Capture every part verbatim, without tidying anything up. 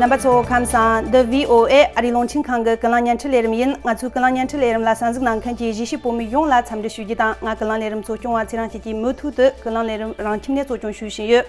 རྣམ་པ་ཚོ་ཁམས་བཟང་། འདི་བྷི་ཨོ་ཨེ་ཨ་རིའི་རླུང་འཕྲིན་ཁང་གི་ཀུན་གླེང་བརྙན་འཕྲིན་ལས་རིམ་ཡིན། ང་ཚོའི་ཀུན་གླེང་བརྙན་འཕྲིན་ལས་རིམ་ལ་གསན་གཟིགས་གནང་མཁན་གྱི་གཞིས་བྱེས་བོད་མི་ཡོངས་ལ་འཚམས་འདྲི་ཞུ་རྒྱུ་དང་། ང་ཀུན་གླེང་ལས་རིམ་གཙོ་སྐྱོང་བ་ཚེ་རིང་སྐྱིད་ཀྱིས་མུ་མཐུད་དུ་ཀུན་གླེང་ལས་རིམ་རང་ཁྱིམ་ནས་གཙོ་སྐྱོང་ཞུ་བཞིན་ཡོད།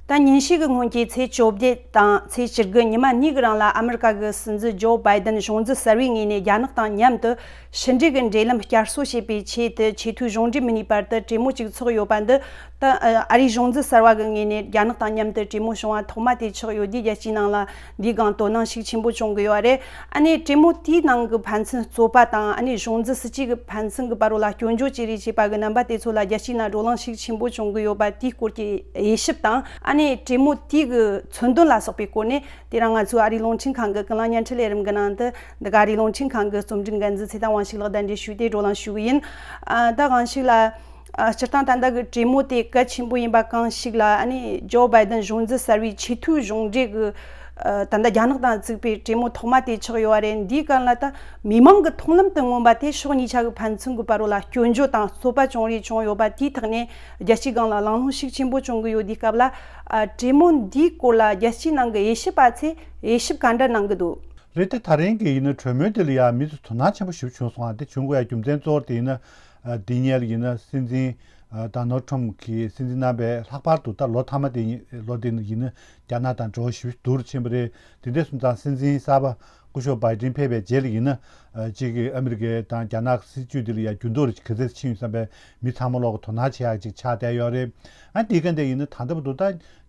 ད་ཉིན་ཞིག་གི་སྔོན་གྱི་ཚེས་བཅོ་བརྒྱད་དང་ཚེས་བཅུ་དགུ་ཉི་མ་གཉིས་ཀྱི་རིང་ལ་ཨ་མི་རི་ཀ་གི་སྲིད་འཛིན་ཇོ་བྷའི་ཏན་གཞུང་འཛིན་གསར་བའི་ངོས་ནས་རྒྱ་ནག་དང་མཉམ་དུ་ཕྱི་འབྲེལ་གྱི་འབྲེལ་ལམ་བསྐྱར་གསོ་བྱེད་པའི་ཆེད་དུ་ཆེས་མཐོའི་གཞུང་འབྲེལ་མི་སྣའི་བར་དུ་གྲོས་མོལ་ཅིག་ཚོགས་ཡོད་པ་འདི། ད་ཨ་རིའི་གཞུང་འཛིན་གསར་བ་གི་ངོས་ནས་རྒྱ་ནག་དང་མཉམ་དུ་གྲོས་མོལ་བྱུང་བ་ཐོག་མ་དེ་ཆགས་ཡོད་དུས། རྒྱལ་སྤྱིའི་ནང་ལ་འདིའི་སྒང་དོ་སྣང་ཤུགས་ཆེན་པོ་བྱུང་གི་ཡོད་རེད། ཨ་ནི་གྲོས་མོལ་དེའི་ནང་གི་ཕན་ཚུན་རྩོད་པ་དང་། ཨ་ནི་གཞུང་འཛིན་སྲིད་བྱུས་ཀྱི་ཕན་ཚུན་གྱི་བར་ལ་སྐྱོན་བརྗོད་བྱེད་རེས་བྱས་པ་གི་རྣམ་པ་དེ་ཚོ་ལ་རྒྱལ་སྤྱིའི་ནང་བགྲོ་གླེང་ཤུགས་ཆེན་པོ་བྱུང་གི་ཡོད་པ་དེའི་སྐོར་གྱི་དབྱེ་ཞིབ་དང་། ཨ་ནི་གྲོས་མོལ་དེའི་གི་མཚོན་དོན་ལ་སོགས་པའི་སྐོར་ནས་དེ་རིང་ང་ཚོའི་ཨ་རིའི་རླུང་འཕྲིན་ཁང་གི་ཀུན་གླེང་བརྙན་འཕྲིན་ལས་རིམ་གྱི་ནང་དུ། འདི་ག་ཨ་རིའི་རླུང་འཕྲིན་ཁང་གི་རྩོམ་སྒྲིག་འགན་འཛིན་ཚེ་བརྟན་དབང་ཕྱུག་ལགས་གདན་འདྲེན་ཞུས་ཏེ་བགྲོ་གླེང་ཞུ་གི་ཡིན། ཨ་ད་དབང་ཕྱུག་ལགས། ཨ་སྤྱིར་བཏང་ད་ལྟ་གི་གྲོས་མོལ་དེ་གལ་ཆེན་པོ་ཡིན་པ་གང་ཞིག་ལ། ཨ་ནི་ཇོ་བྷའི་ཏན་གཞུང་འཛིན་གསར་བའི་ཆེས་མཐོའི་གཞུང་འབྲེལ་གི་ཨ་ད་ལྟ་རྒྱ་ནག་དང་བཙུགས་པའི་གྲོས་མོལ་ཐོག་མ་དེ་ཆགས་ཡོད་རེད། འདིའི་སྐབས་ལ་ད་མི་མང་གི་མཐོང་ལམ་དུ་མངོན་པ་དེ་ཕྱོགས་གཉིས་ཆ་གི་ཕན་ཚུན་གྱི་བར་ལ་སྐྱོན་བརྗོད་དང་རྩོད་པ་བྱུང་རེས་བྱུང་ཡོད་པ་དེའི་ཐོག་ནས། རྒྱལ་སྤྱིའི་སྒང་ལ་གླེང་སློང་ཤུགས་ཆེན་པོ་བྱུང་གི་ཡོད་དུས་སྐབས་ལ། ཨ་གྲོས་མོལ་འདིའི་སྐོར་ལ་རྒྱལ་སྤྱིའི་ནང་གི་དབྱེ་ཞིབ་པ་ཚོས་དབྱེ་ཞིབ་ག་འདྲ་གནང་གི་འདུག་རེད། ད་ད་རིང་གི་ཡིན་ན་གྲོས་མོལ་དེ་ལ་ཡང་མི་ཚོ་དོ་སྣང་ཆེན་པོ་ཞིག་བྱུང་སོང་ང་། དེ་བྱུང་དགོས་ཡ་རྒྱུ་མཚན་གཙོ་བོ་དེ་ཡིན་ན། ཨ་འདི་སྔོན་ལ་ཡིན་ན་སྲིད་འཛིན་ཨ་ཌོ་ནལ་ཊམ་གྱིས་སྲིད་འཛིན་གནང་བའི་ལྷག་པར་དུ་ད་ལོ་མཐའ་མ་དེ་ཡིན། ལོ་དེ་ཡིན་ན་རྒྱ་ནག་དང་འབྲེལ་བ་ཞེ་པོ་སྡུག་རུ་ཕྱིན་པ་རེད། དེ་འདྲ་སོང་ཙང་སྲིད་འཛིན་གསར་པ་སྐུ་ཞབས་བྷའི་ཌེན་ཕེབས་པའི་རྗེས་ལ་ཡིན་ན། ཨ་གཅིག་གི་ཨ་མི་རི་ཀའི་དང་རྒྱ་ནག་སྲིད་བྱུས་འདི་ལ་ཡ་འགྱུར་ལྡོག་རེ་ག་ཚོད་ཕྱིན་ཡོད་བསམ་པའི་མི་ཚང་མ་ལོག་གི་དོ་སྣང་བྱེད་ཡག་ཅིག་ཆགས་བསྡད་ཡོད་རེད། ཨ་འདི་ག་འདྲ་ཡིན་ན་ད་ལྟ་བར་དུ་ད་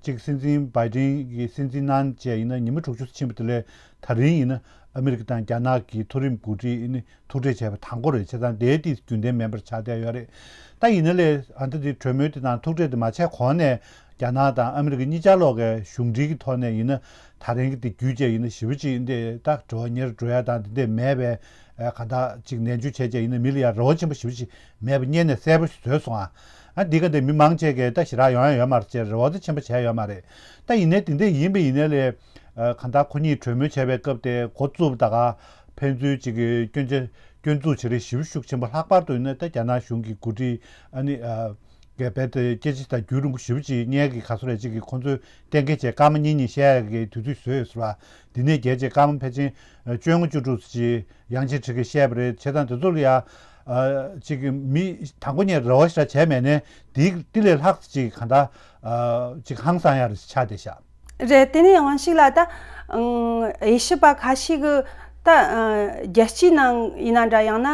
གཅིག་སྲིད་འཛིན་བྷའི་ཌེན་གྱི་སྲིད་འཛིན་གནང་བྱས་ཡིན་ན་ཉི་མ་དྲུག་ཅུ་ཕྱིན་པ་དེ་ལས་ད་རིང་ཡིན་ན་ཨ་མི་རི་ཀ་དང་རྒྱ་ནག་གི་མཐོ་རིམ་འགོ་ཁྲིད་ནི་ཐུག་འཕྲད་བྱས་པ་དང་པོ་རེད། བྱས་ཙང་དེའི་དེ་རྒྱུན་ལྡན་མིན་པ་ཆགས་བསྡད་ཡོད་རེད། ད་ཡིན་ན་ལས་ཨ་ད་དེ་གྲོས་མོལ་དེ་དང་ཐུག་འཕྲད་དེ་མ་བྱས་གོང་ནས་རྒྱ་ནག་དང་ཨ་མི་རི་ཀ་གཉིས་ཆ་ལོག་གི་གཞུང་འབྲེལ་གྱི་ཐོག་ནས་ཡིན་ན་ད་རིང་གི་དེ་བརྒྱུད་བྱས་ཡིན་ན་ཞེ་པོ་ཅིག་འདི་ད་འགྲོ་བ་ཉེར་འགྲོ་ཡ་དང་དེ་འདྲ་མེད་པའི་ཨ་ག་ད་ཅིག་ནན་བརྗོད་བྱས་བྱས་ཡིན་ན་མི་ལ་ཡ་རེ་བ་ཆེན་པོ་ཞེ་པོ་ཅིག་མེད་པ་སྔོན་ནས་གསལ་པོ་ཞིག་བཟོས་སོང་ཨ། ཨ་འདི་ག་འདི་མི་མང་ཆེ་གས་ད་ཞེ་དྲག་ཡོང་ཡ་ཡོད་མ་རེད་ཅེས་རེ་བ་ད་ཆེན་པོ་བྱས་ཡོད་མ་རེད། ད་ཡིན་ནའི་དེ་འདྲ་ཡིན་པ་ཡིན་ནའི་ལས། ཨ་གང་ལྟར་ཁོ་གཉིས་གྲོས་མོལ་བྱས་པའི་སྐབས་དེ་འགོ་བཙུགས་པ་ད་ག་ཕན་ཚུན་གཅིག་གི་སྐྱོན་ཆ་སྐྱོན་འཛུགས་བྱེད་རེས་ཞེ་པོ་ཤུགས་ཆེན་པོ། ལྷག་པར་དུ་ཡིན་ན་ད་རྒྱ་ནག་གཞུང་གི་འགོ་ཁྲིད་ཨ་ནི་ཨ་གས་རྦད་དེ་སྐད་ཆ་དང་རྒྱུན་རིང་པོ་ཞེ་པོ་ཅིག་སྔོན་གྱི་ག་ཚོད་རེད་ཅིག་གི་ཁོ་ཚོས་གཏན་འཁེལ་བྱས་སྐར་མ་གཉིས་གཉིས་བཤད་ཡ་གི་དུས་ཚོད་བཟོས་ཡོད་ཟེར་བ། འདི་ནས་བརྒལ་བྱས་སྐར་མ་ཕལ་ཆེར་བཅོ་ལྔ་བཅུ་དྲུག་ཅིག་ཡང་ཆེ་ཁྲི་ཀའི་བཤད་པ་རེད། བྱས་ཙང་དེ་ཚོ་ལ་ཡ་ཨ་ཅིག་གི་མི་དང་པོ་ནས་རེ་བ་ཞེ་དྲག་བྱས་མེད་ནའི་དེ་དེ་ལས་ལྷག་ཅིག་གང་ལྟར་ཨ་ཅིག་ཧང་སང་ཡ་རེ་ཆགས་བསྡད་ཤག་རེད། དེ་ནས་ཡང་ཞིག་ལ་ད་ཨང་དབྱེ་ཞིབ་པ་ཁ་ཤས་ཀྱིས་ད་ཨ་རྒྱལ་སྤྱིའི་ནང་ཡིན་ན་འདྲ་ཡང་ན་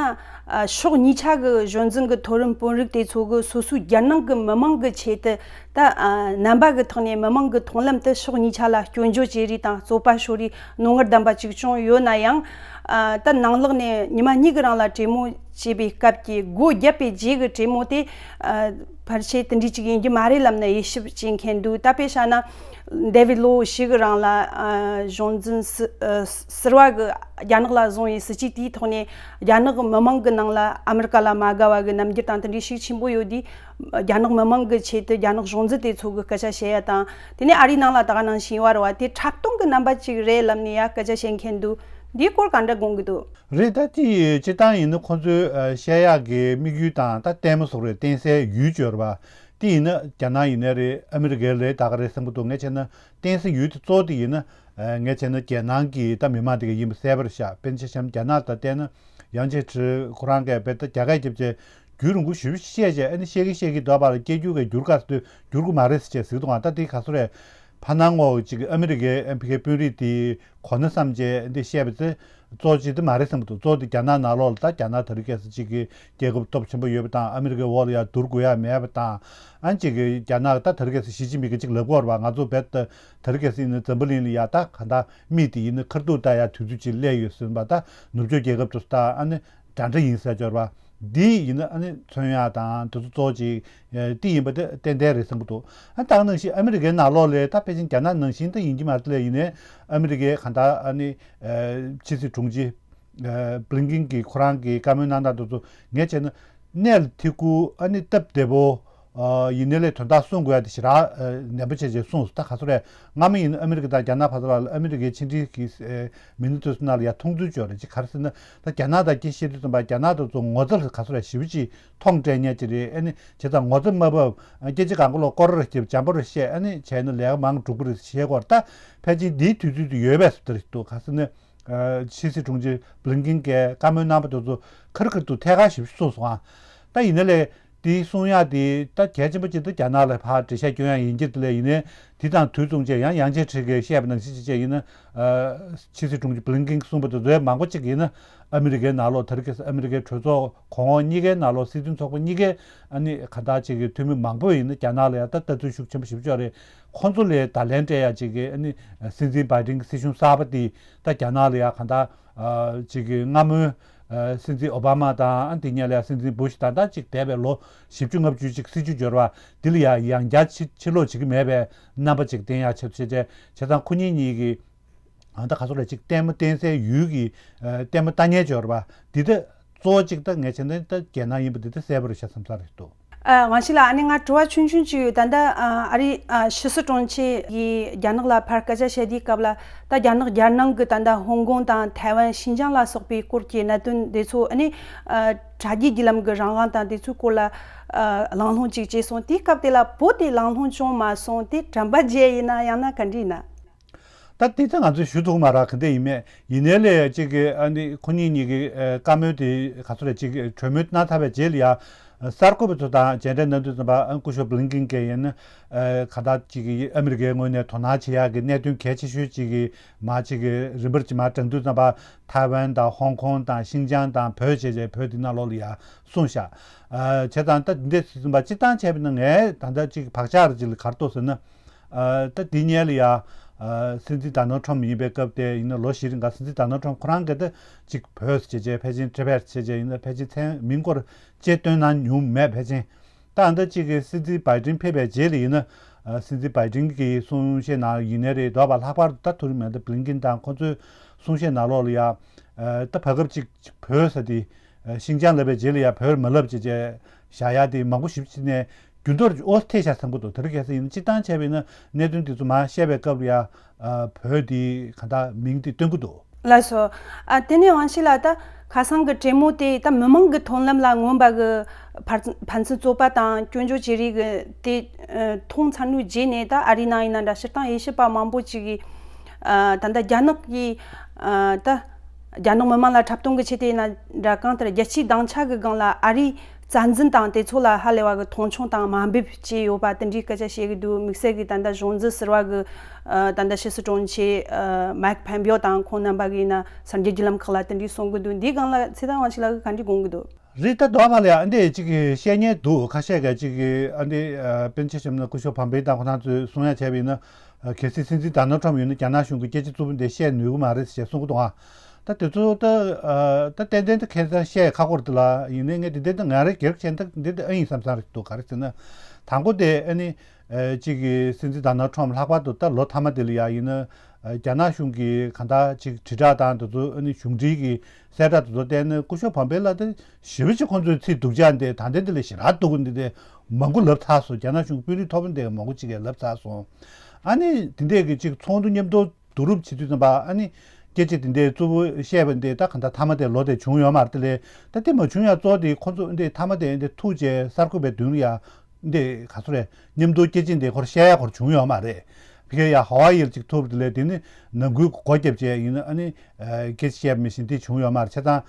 ཨ་ཕྱོགས་གཉིས་ཆ་གི་གཞུང་འཛིན་གྱི་མཐོ་རིམ་དཔོན་རིགས་དེ་ཚོ་གིས་སོ་སོའི་རྒྱལ་ནང་གི་མི་མང་གི་ཆེད་དུ། ད་ཨ་རྣམ་པ་གི་ཐོག་ནས་མི་མང་གི་མཐོང་ལམ་དུ་ཕྱོགས་གཉིས་ཆ་ལ་སྐྱོན་བརྗོད་བྱེད་རེས་དང་རྩོད་པ་ཤོར་རེས་རྣོ་ངར་ལྡན་པ་ཅིག་བྱུང་ཡོད་ན་ཡང་། ཨ་ད་ནང་ལོགས་ནས་ཉི་མ་གཉིས་ཀྱི་རིང་ལ་གྲོས་མོལ་བྱས་པའི་སྐབས་ཀྱི་སྒོ་བརྒྱབ་པའི་རྗེས་ཀྱི་གྲོས་མོལ་དེ་ཨ་ཕལ་ཆེར་དེ་འདྲའི་ཅིག་ཡིན་རྒྱུ་མ་རེད་ལབ་ནས་དབྱེ་ཞིབ་བྱེད་མཁན་འདུག་ད་དཔེ་བཞག་ན་ཌེ་ཝིད་ལོ་ཞིག་གི་རིང་ལ་ཨ་གཞུང་འཛིན་སི་ཨ་ཟུར་པ་གི་རྒྱ་ནག་ལ་བཟུང་བའི་སྲིད་ཇུས་དེའི་ཐོག་ནས་རྒྱ་ནག་མི་མང་གི་ནང་ལ་ཨ་མི་རི་ཀ་ལ་མ་དགའ་བ་གི་རྣམ་འགྱུར་དང་དེ་འདྲའི་ཤུགས་ཆེན་པོ་ཡོད་དུས། རྒྱ་ནག་མི་མང་གི་ཆེད་དུ་རྒྱ་ནག་གཞུང་འཛིན་དེ་ཚོ་གི་སྐད་ཆ་བཤད་ཡ་དང་། དེ་ནས་ཨ་རིའི་ནང་ལ་ད་ག་ནང་བཞིན་ཡོད་རེད་བ། དེ་འཁྲབ་སྟོན་གི་རྣམ་པ་ཅིག་རེད་ལབ་ནས་ཡ་སྐད་ཆ་བཤད་མཁན་འདུག་འདིའི་སྐོར་ག་འདྲ་དགོངས་ཀྱི་འདུག་རེད། ད་དེ་སྤྱིར་བཏང་ཡིན་ན་ཁོང་ཚོའི་ཨ་བཤད་ཡག་གི་དམིགས་ཡུལ་དང་ད་ལྟད་མོ་བཟོ་རེད། བསྟན་སའི་ཡུལ་སྦྱོར་བ་དེ་ཡིན་ན་རྒྱ་ནག་ཡིན་ནའི་རེད། ཨ་མི་རི་ཀའི་རེད། ད་ག་རེད་བསམ་གྱི་འདུག་ངས་བྱས་ན་བསྟན་སའི་ཡུལ་དེ་གཙོ་བོ་དེ་ཡིན་ན་ཨ་ངས་བྱས་ན་རྒྱལ་ནང་གི་ད་མི་མང་དེ་ག་ཡིན་པ་གསལ་པོ་རེད་ཤག་དཔེར་ན་ཆ་བཞག་ན་རྒྱ་ནག་ད་བལྟས་ན་ཡང་ཆེ་ཁྲི་ཁོ་རང་གིས་རྦད་ད་རྒྱ་སྐད་རྒྱབ་བྱས། རྒྱུན་རིང་པོ་ཞེ་པོ་བཤད་བྱས། ཨ་ནི་བཤད་ཀྱི་བཤད་ཀྱི་འདུག་པ་ལ་སྐད་སྒྱུར་གྱི་བསྒྱུར་དཀའ་ཟེར་དུས་བསྒྱུར་གྱི་མ་རེད་ཟེར་བྱས་ཟེར་གྱི་འདུག་ཨ་ད་དེ་ག་ཚོད་རེད། ཕ་ནང་ངོ་ཅིག་ཨ་མི་རི་ཀའི་ཨེམ་ཕི་ཀའི་དཔོན་རིགས་དེ་གོ་ན་བསམ་བྱས་འདི་བཤད་པ་ཚེ་གཙོ་ཆེ་དེ་མ་རེད་བསམ་གྱི་འདུག་གཙོ་དེ་རྒྱ་ནག་ནང་ལོགས་ལ་ད་རྒྱ་ནག་དེ་རིང་ཁ་སང་ཅིག་གི་རྒྱལ་ཁབ་སྟོབས་ཆེན་པོ་ཡོད་པ་དང་། ཨ་མི་རི་ཀའི་འོག་ལ་ཡ་བསྡུར་དགོས་ཡ་མེད་པ་དང་། ཨ་ཅིག་གི་རྒྱ་ནག་ད་དེ་རིང་ཁ་སང་ཞི་ཅིན་ཕིང་གིས་ཅིག་ལབ་ཀྱི་ཡོད་རེད་པ། ང་ཚོ་རྦད་དེ་དེ་རིང་ཁ་སང་ཡིན་ན་འཛམ་བུ་གླིང་ལ་ཡ་ད་ག་ད་མི་དེ་ཡིན་ན་ཁ་ཐུག་ལྟ་ཡ་དུས་ཚོད་ཅིག་སླེབས་ཡོད་ཟེར་བ། ད་ནུབ་ཕྱོགས་རྒྱལ་ཁབ་དེ་ཚོ་ད་ཨ་ནི། འདྲ་འདྲ་ཡིན་ཟེར་སྦྱོར་བ། འདི་ཡིན་ན་ཨ་ནི་མཚོན་ཡག་དང་དེ་ཚོ་གཙོ་ཆེ་འདི་ཡིན་པ་དེ་ཏན་ཏན་རེད་བསམ་གྱི་འདུག་ཨ་ད་ག་ནང་བཞིན་ཨ་མི་རི་ཀའི་ནང་ལོགས་ལ་ད་ཕལ་ཆེར་རྒྱ་ནག་ནང་བཞིན་ད་ཡིན་གྱི་མ་རེད་དེ་ལས། ཡིན་ནའི་ཨ་མི་རི་ཀའི་གང་ལྟར་ཨ་ནི་ཕྱི་སྲིད་དྲུང་ཆེ་བྷི་ལིན་ཀིན་གྱིས་ཁོ་རང་གི་བཀའ་མོལ་གནང་སྟངས་དེ་ཚོ་ངས་བྱས་ན་གནས་ལ་ཐིག་སྐུད་ཨ་ནི་སྟབས་བདེ་པོ། ཡིན་ནའི་ལས་དོན་དག་གསུང་དགོས་ཡ་དེ་ཞེ་དྲག་ནན་པོ་བྱས་བྱས་གསུངས་སོང་། ད་ག་ཚོད་རེད། སྔ་མོ་ཡིན་ན་ཨ་མི་རི་ཀ་དང་རྒྱ་ནག་བར་ལ་ཨ་མི་རི་ཀའི་ཕྱི་འབྲེལ་གྱི་མི་སྣ་དེ་ཚོ་ནང་ལ་ཡ་མཐོང་ཚུལ་བརྗོད་རེད། ཅིག་ག་རེ་ཟེར་ན། ད་རྒྱ་ནག་དང་སྐད་ཆ་བཤད་དུས་ཙམ་པ་རྒྱ་ནག་དེ་ཚོ་ངོ་ཚ་ག་ཚོད་རེད་ཞེ་པོ་ཅིག་མཐོང་སྤྲད་མཁན་ཅིག་རེད། ཨ་ནི་བྱས་ཙང་ངོ་ཚ་མ་བབས། སྐད་ཆ་གང་ག་ལོ་སྐོར་ར་རྒྱབ་འཇམ་པོ་ར་བཤད། ཨ་ནི་བྱས་ན་ལས་ཀ་མང་འགྲུབ་ཀྱི་རེད་ཞེས་སྐོར། ད་ཕལ་ཆེར་འདིའི་དུས་ཚོད་དུ་ཡོད་པས་སུ་དེར་འདུག་ག་ཟེར་ན། ཕྱི་སྲིད་དྲུང་ཆེ་བྷི་ལིན་ཀིན་གྱིས་བཀའ་མོལ་གནང་པ་དེ་ཚོ་ཁ་རི་ཁ་རི་འདུག་ཐད་ཀར་ཞིབ་གསུངས་སོང་ཨ། ད་ཡིན་ན་ལས་དེའི་གསུང་ཡག་དེ་ད་གལ་ཆེན་པོ་ཅིག་ད་རྒྱ་ནག་ལ་ཕར་འགྲེལ་བཤད་སྐྱོན་ཡག་ཡིན་གྱི་དེ་ལས་ཡིན་ནའི་དེ་དང་དུས་མཚུངས་བྱས་ཡང་ཡང་ཆེ་ཁྲི་གིས་བཤད་པ་ནང་བཞིན་ཅིག་བྱས་ཡིན་ན། ཕྱི་སྲིད་དྲུང་ཆེ་བྷི་ལིན་ཀིན་གསུངས་པ་དེ་ཚོའི་མང་པོ་ཅིག་ཡིན་ན་ཨ་མི་རི་ཀའི་ནང་ལོགས་ད་རེས་ཁ་སང་ཨ་མི་རི་ཀའི་གྲོས་ཚོགས་གོང་འོག་གཉིས་ཀའི་ནང་ལོགས་སྲིད་དོན་ཚོགས་པ་གཉིས་ཀའི་ཨ་ནི་ག་འདྲ་ཅིག་གི་འཐུས་མི་མང་པོ་ཡིན་ན་རྒྱ་ནག་ལ་ཡང་ད་ལྟ་ཚུལ་ཤུགས་ཆེན་པོ་ཞེ་པོ་ཅིག་རེད། ཁོང་ཚོ་ལ་བརྡ་ལན་སྤྲད་ཡག་ཅིག་གི་ཨ་ནི་སྲིད་འཛིན་བྷའི་ཌེན་གྱི་སྲིད་གཞུང་གསར་པ་དེ་ད་རྒྱ་ནག་ལ་ཡང་ག་འདྲ་ཅིག་གི་སྔ་མོའི་སྲིད་འཛིན་ཨོ་བྷ་མ་དང་ཨ་དེ་སྔོན་ལ་ཡང་སྲིད་འཛིན་བུ་ཤི་དང་ད་ཅིག་འདས་པའི་ལོ་བཞི་བཅུ་ལྔ་བཅུ་ཅིག་སྲིད་བྱུས་འབྱོར་བ་དེ་ལ་ཡང་ཡང་བསྐྱར་ཕྱིར་ཕྱིར་ལོག་བྱེད་ཀྱི་མེད་པའི་རྣམ་པ་ཅིག་བསྟན་ཡག་ཆེད་དུ་བྱས་བྱས་བྱས་ཙང་ཁོ་གཉིས་གཉིས་ཀྱི་ཨ་ད་ག་ཚོད་རེད། ཅིག་ལྟད་མོ་བསྟན་སའི་ཡུལ་གྱི་ལྟད་མོ་ལྟ་མཁན་འབྱོར་བ་འདི་ད་གཙོ་བོ་གཅིག་ད་ངས་བྱས་ན་ད་རྒྱལ་ནང་ཡིན་པ་འདི་ད་གསལ་པོ་རེད་ཤག་བསམ་ས་རེད་འདུག་ཨ། དབང་ཕྱུག་ལགས། ཨ་ནི་ང་དྲི་བ་ཆུང་ཆུང་ཅིག་ཡོད། ད་ལྟ་ཨ་ཨ་རི་ཨ་ཕྱི་སྲིད་དྲུང་ཆེ་ཡིས་རྒྱ་ནག་ལ་ཕར་སྐད་ཆ་བཤད་དུས་སྐབས་ལ་ད་རྒྱ་ནག་རྒྱལ་ནང་གི་ད་ལྟ་ཧོང་ཀོང་དང་ཐའེ་ཝན་ཤིན་ཅང་ལ་སོགས་པའི་སྐོར་གྱི་གནད་དོན་དེ་ཚོ་ཨ་ནི་ཨ་དྲ་རྒྱའི་བརྒྱུད་ལམ་གྱི་རང་དབང་དང་དེ་ཚོའི་སྐོར་ལ་ཨ་གླེང་སློང་ཅིག་བྱས་སོང་། དེའི་སྐབས་དེ་ལ་བོད་དེ་གླེང་སློང་བྱུང་མ་སོང་། དེ་དྲན་པ་བརྗེད་ཡིན་ན་ཡང་ན་ག་འདྲ་ཡིན་ན། ད་དེ་ཚོ་ང་ཚོས་ཞུ་ཐུབ་མ་རེད། ག་འདྲ་ཡིན་མེད་ཡིན་ནའི་ལས་གཅིག་གི་ཨ་ནི་ཁོ་གཉིས་གཉིས་ཀྱི་ཨ་བཀའ་མོལ་དེ་ག་ཚོད་རེད། གཅིག་གི་གྲོས་མོལ་གནང་ཚར་བའི་རྗེས་ལ་ཡ་གསར་འགོད་པ་ཚོ་དང་མཇལ་འཕྲད་གནང་དུས་ཙམ་པ་ཨ་སྐུ་ཞབས་བྷི་ལིན་ཀིན་གྱིས་ཡིན་ན་ཨ་ག་ད་གཅིག་གི་ཨ་མི་རི་ཀའི་ངོས་ནས་དོ་སྣང་བྱེད་ཡག་གི་གནད་དོན་གལ་ཆེ་ཤོས་གཅིག་གི་མ་གཅིག་གི་རིམ་པར་གཅིག་མ་དྲངས་དུས་ཙམ་པ་ཐའེ་ཝན་དང་ཧོང་ཀོང་དང་ཤིན་ཅང་དང་བོད་བཅས་བྱས་བོད་འདི་ནང་ལོགས་ལ་ཡ་གསུངས་ཤག་ཨ་བྱས་ཙང་ད་འདི་འདྲ་ཟེར་ཙམ་པ་སྤྱིར་བཏང་བྱས་པ་ན་ངས་ད་ལྟ་གཅིག་བག་ཆགས་རེ་གཅིག་ལ་ག་རེ་འདུག་ཟེར་ན། ཨ་ད་དེ་སྔོན་ལ་ཡ་ཨ་སྲིད་འཛིན་ཌོ་ནལ་ཊམ་ཡིན་པའི་སྐབས་དེ་ཡིན་ན་ལོ་བཞི་རིང་ག་སྲིད་འཛིན་ཌོ་ནལ་ཊམ་ཁོ་རང་གིས་ད་ཅིག་བོད་ཟེར་བྱས་ཕལ་ཆེར་ཊི་བེཊ་ཟེར་བྱས་ཡིན་ན་ཕལ་ཆེར་མཚན་མིང་སྐོར་ཅེས་བཏོན་གནང་མྱོང་མེད། ཕལ་ཆེར་ད་ཨ་ད་ཅིག་གི་སྲིད་འཛིན་བྷའི་ཌེན་ཕེབས་པའི་རྗེས་ལ་ཡིན་ན་ཨ་སྲིད་འཛིན་བྷའི་ཌེན་གྱི་གསུང་བཤད་ནང་ཡིན་ནའི་རེད། དོ་བ་ལྷག་པར་ད་ཐུ་རིང་མེད་ད་བྷི་ལིན་ཀིན་དང་ཁོ་ཚོའི་གསུང་བཤད་ནང་ལོགས་ལ་ཡ་ཨ་ད་བར་སྐབས་ཅིག་བོད་ཟེར་དེ། ཤིང་ཅང་ལབ་པའི་རྗེས་ལ་ཡ་བོད་མ་ལབ་ཅེས་བྱས་བཞག་ཡ་དེ་མང་པོ་ཞིབ་ཕྱིན་ནས་རྒྱུན་དུ་ཨོ་ཐེ་ཤ་ཚང་པོ་འདུག་དེ་རིང་ཁ་སང་ཡིན་ན་སྤྱིར་བཏང་བྱས་པ་ཡིན་ན་གནད་དོན་དེ་ཚོ་མར་བཤད་པའི་སྐབས་ལ་ཡ་བོད་དེ་ག་འདྲ་མིང་དེ་སྟོན་གི་འདུག་ལགས་སོ། ཨ་དེ་ནས་དབང་ཕྱུག་ལགས། ད་ཁ་སང་གི་གྲོས་མོལ་དེ་ད་མི་མང་གི་མཐོང་ལམ་ལ་མངོན་པ་གི་ཕར་ཕན་ཚུན་རྩོད་པ་དང་སྐྱོན་བརྗོད་བྱེད་རིགས་གི་དེ་མཐོང་ཚར་ནོའི་རྗེས་ནས་ད་ཨ་རིའི་ནང་ཡིན་ན་འདྲ་སྤྱིར་བཏང་དབྱེ་ཞིབ་པ་མང་པོ་ཅིག་གིས་ད་ལྟ་རྒྱ་ནག་གིས་ད། རྒྱ་ནག་མི་དམངས་ལ་འཁྲབ་སྟོན་གྱི་ཆེད་དུ་ཡིན་ན་འདྲ་གང་ལྟར་རྒྱལ་སྤྱིའི་སྡིངས་ཆ་གི་སྒང་ལ་ཨ་རིའི་རྩ་འཛིན་དང་དེ་ཚོ་ལ་ཧ་ལས་པ་གི་མཐོང་ཆུང་དང་དམའ་འབེབས་བྱས་ཡོད་པ་དེ་འདྲའི་སྐད་ཆ་བཤད་ཀྱི་འདུག་དམིགས་བསལ་གྱི་ད་ལྟ་གཞུང་འཛིན་ཟུར་པ་གི་ད་ལྟ་ཕྱི་སྲིད་དྲུང་ཆེ་མའེག་ཕན་པེའོ་དང་ཁོང་རྣམ་པ་གིས་ཡིན་ན་གསར་འགྱུར་བརྒྱུད་ལམ་ཁག་ལ་དེ་འདྲའི་གསུང་གི་འདུག་འདིའི་སྒང་ལ་ཚེ་བརྟན་དབང་ཕྱུག་ལགས་ཀྱིས་ག་འདྲའི་དགོངས་ཀྱི་འདུག་རེད། ད་དོ་བ་ལ་ཡང་འདི་ཅིག་གི་བཤད་མཁན་འདུག་ཁ་ཤས་ཀྱིས་ཅིག་གི་ཨ་འདི་ཨ་དཔེར་ན་ཆ་བཞག་ན་སྐུ་ཞབས་ཕམ་པེའོ་དང་ཁོ་རང་ཚོས་གསུང་ཡ་བྱས་པ་ཡིན་ན་ཨ་གལ་སྲིད་སྲིད་འཛིན་ཌོ་ནལ་ཊམ་ཡིན་ན་རྒྱ་ནག་གཞུང་གི་སྐད་ཆ་རྩུབ་པོ་འདི་བཤད་ནུས་ཀྱི་མ་རེད་ཞེས་གསུང་གི་འདུག་ཨ་ད་དེ་ཚོ་ད་ཨ་ད་ཏན་ཏན་ད་ཁ་སང་བཤད་ཁག་པོ་རེད་ལ། ཡིན་ནའི་ངས་འདི་འདི་ད་ང་རང་སྒེར་བྱས་ན་ད་འདི་ད་ཨེ་ཡིན་བསམ་བསམ་རེད་འདུག་ག་རེ་ཟེར་ན་དང་པོ་དེ་ཨ་ནི་ཨ་ཅིག་གི་སྲིད་འཛིན་ཌོ་ནལ་ཊམ་ལྷག་པར་དུ་ད་ལོ་མཐའ་མ་དེ་ལ་ཡ་ཡིན་ན་ཨ་རྒྱ་ནག་གཞུང་གི་གང་ལྟར་ཅིག་དྲིལ་བསྒྲགས་དང་དེ་ཚོ་ཨ་ནི་གཞུང་འབྲེལ་གྱི་གསལ་བསྒྲགས་དེ་ཚོ་བལྟས་ན་སྐུ་ཞབས་ཕམ་པེའོ་ལགས་དེ་ཞེ་པོ་ཅིག་ཁོང་ཚོའི་ཚིག་སྡུག་ཅག་འདི་ད་ལྟའི་འདི་ལས་ཞེ་དྲག་སྡུག་གི་འདི་དེ་མང་པོ་ལབ་ཚར་སོང་། རྒྱ་ནག་གཞུང་གི་དཔོན་རིགས་མཐོ་པོ་འདི་མང་པོ་ཅིག་གིས་ལབ་ཚར་སོང་། ཨ་ནི་འདི་འདྲས་ཀྱི་ཅིག་ཚོགས་འདུ་མཉམ་དུ་བསྡུ་རུབ་བྱེད་དུས་ཙམ་པ་ཨ་ནི་སྐད་ཆ་འདི་འདྲས་རྩུབ་པོ་བཤད་པ་འདི་ད་ག་འདྲ་མཐའ་མ་དེ་ལོ་དེ་བྱུང་ཡོད་མ་རེད། དེ་ལས་ད་དེ་མ་བྱུང་ཡ་གཙོ་བོ་དེ་ཁོང་ཚོ་འདི་མཐའ་མ་དེ་འདི་ཐུག་རྗེས་གསར་འགོད་པའི་མདུན་ལ་ཡ་འདི་ག་ཚོད་རེད། མཉམ་དུ་སྐད་ཆ་འདི་ཁོར་བཤད་ཡ་ཁོར་བྱུང་ཡོད་མ་རེད། ཕ་གིར་ཡ་ཧ་ཝ་ཡིར་ཅིག་ཐུག་དེ་ལས་དེ་ནི་ནང་ཁུལ་སྒོ་བརྒྱབ་བྱས་ཡིན་ན་ཨ་ནི་སྐད་ཆ་བཤད་པ་མི་ཤེས་འདི་བྱུང་ཡོད་མ་རེད། བྱས་ཙང་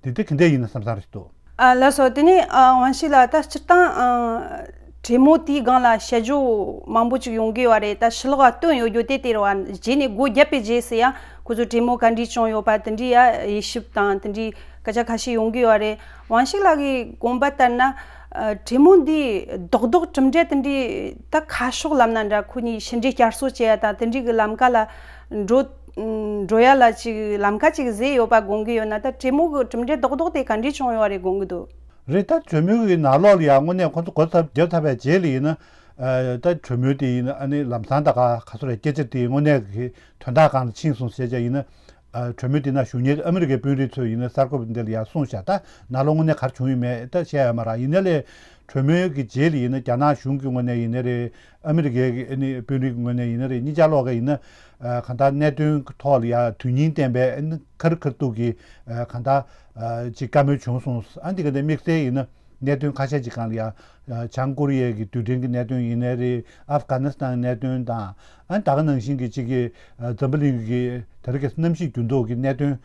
དེ་དེ་ག་འདྲས་ཡིན་ན་བསམ་བསམ་རེད་འདུག་ཨ་ལགས་སོ། དེ་ནས་ཨ་དབང་ཕྱུག་ལགས། ད་སྤྱིར་བཏང་ཨ་གྲོས་མོལ་དེའི་སྒང་ལ་དཔྱད་བརྗོད་མང་པོ་ཅིག་ཡོང་གི་ཡོད་རེད། ད་ཕྱི་ལོགས་ལ་བཏོན་ཡོད་རྒྱུ་དེ་དེ་རེད་བ། རྗེས་ནས་སྒོ་བརྒྱབ་པའི་རྗེས་སུ་ཡང་ཁོ་ཚོས་གྲོས་མོལ་ག་འདྲས་བྱུང་ཡོད་པ་དེ་འདྲའི་ཡ་དབྱེ་ཞིབ་དང་དེ་འདྲའི་སྐད་ཆ་ཁ་ཤས་ཡོང་གི་ཡོད་རེད། དབང་ཕྱུག་ལགས་ཀྱི་དགོངས་པ་ལྟར་ན་ཨ་གྲོས་མོལ་འདི་རྡོག་རྡོག་གྲུབ་འབྲས་དེ་འདྲའི་ད་ཁ་ཕྱོགས་ལབ་ན་འདྲ། ཁོ་གཉིས་ཕྱི་འབྲེལ་བསྐྱར་གསོ་བྱེད་ཡ་དང་དེ་འདྲའི་གི་ལམ་ཀ་ལ་འགྲོ་འགྲོ་ཡ་ལ་ཅིག་ལམ་ཁ་ཅིག་བཟོས་ཡོད་པ་དགོངས་ཀྱི་ཡོད་ན། ད་གྲོས་མོལ་གྱི་གྲུབ་འབྲས་རྡོག་རྡོག་དེ་ག་འདྲས་བྱུང་ཡོད་རེད་དགོངས་ཀྱི་འདུག་རེད། ད་གྲོས་མོལ་གྱི་ནང་ལོགས་ལ་ཡང་དངོས་གནས་ཁོང་ཚོ་གོ་ཚབ་བརྒྱབ་ཚར་བའི་རྗེས་ལ་ཡིན་ན་ཨ་ད་གྲོས་མོལ་དེ་ཡིན་ན་ཨ་ནི་ལམ་སང་ད་ག་ག་ཚོད་རེད། སྐད་ཆ་དེ་དངོས་གནས་ཀྱི་དོན་དག་སྒང་ལ་ཕྱིན་སོང་ཟེར་བྱས་ཡིན་ན་ གྲོས་མོལ་འདི་ནང་ཞུགས་མཁན་གྱི་ཨ་མི་རི་ཀའི་དཔོན་རིགས་ཚོས་ཡིན་ན་གསར་འགོད་པ་འདི་ལ་ཡང་གསུངས་བཞག་ད་ནང་ལོགས་དངོས་གནས་ག་རེ་བྱུང་ཡོད་མེད་ད་བཤད་ཡོད་མ་རེད། ཡིན་ན་ལས་གྲོས་མོལ་གྱི་རྗེས་ལ་ཡིན་ན་རྒྱ་ནག་གཞུང་གི་ངོས་ནས་ཡིན་ན་རེད། ཨ་མི་རི་ཀའི་གི་ཨ་ནི་དཔོན་རིགས་ཀྱི་ངོས་ནས་ཡིན་ན་རེད། གཉིས་ཆ་ལོག་གི་ཡིན་ན་གང་ལྟར་གནད་དོན་ཐོག་ལ་ཡང་དོན་སྙིང་ལྡན་པའི་ཨ་ནི་ཁ་རི་ཁ་ཐུག་གི་གང་ལྟར་ཅིག་བཀའ་མོལ་བྱུང་སོང་། ཨ་འདི་ག་ནས་དམིགས་བསལ་ཡིན་ན། གནད་དོན་ཁ་ཤས་ཅིག་སྒང་ལ་ཡང་། བྱང་ཀོ་རི་ཡའི་གི་རྡུལ་ཕྲན་གྱི་གནད་དོན་ཡིན་ནའི་རེད། ཨབ་གྷ་ནི་སི་ཐན་གནད་དོན་དང་། ཨ་ནི་ད་ག་ནང་བཞིན་གྱི་ཅིག་གི་འཛམ་བུ་གླིང་གི་དེ་རིང་ཁ་སང་གནམ་གཤིས་འགྱུར་ལྡོག་གི་གནད་དོན།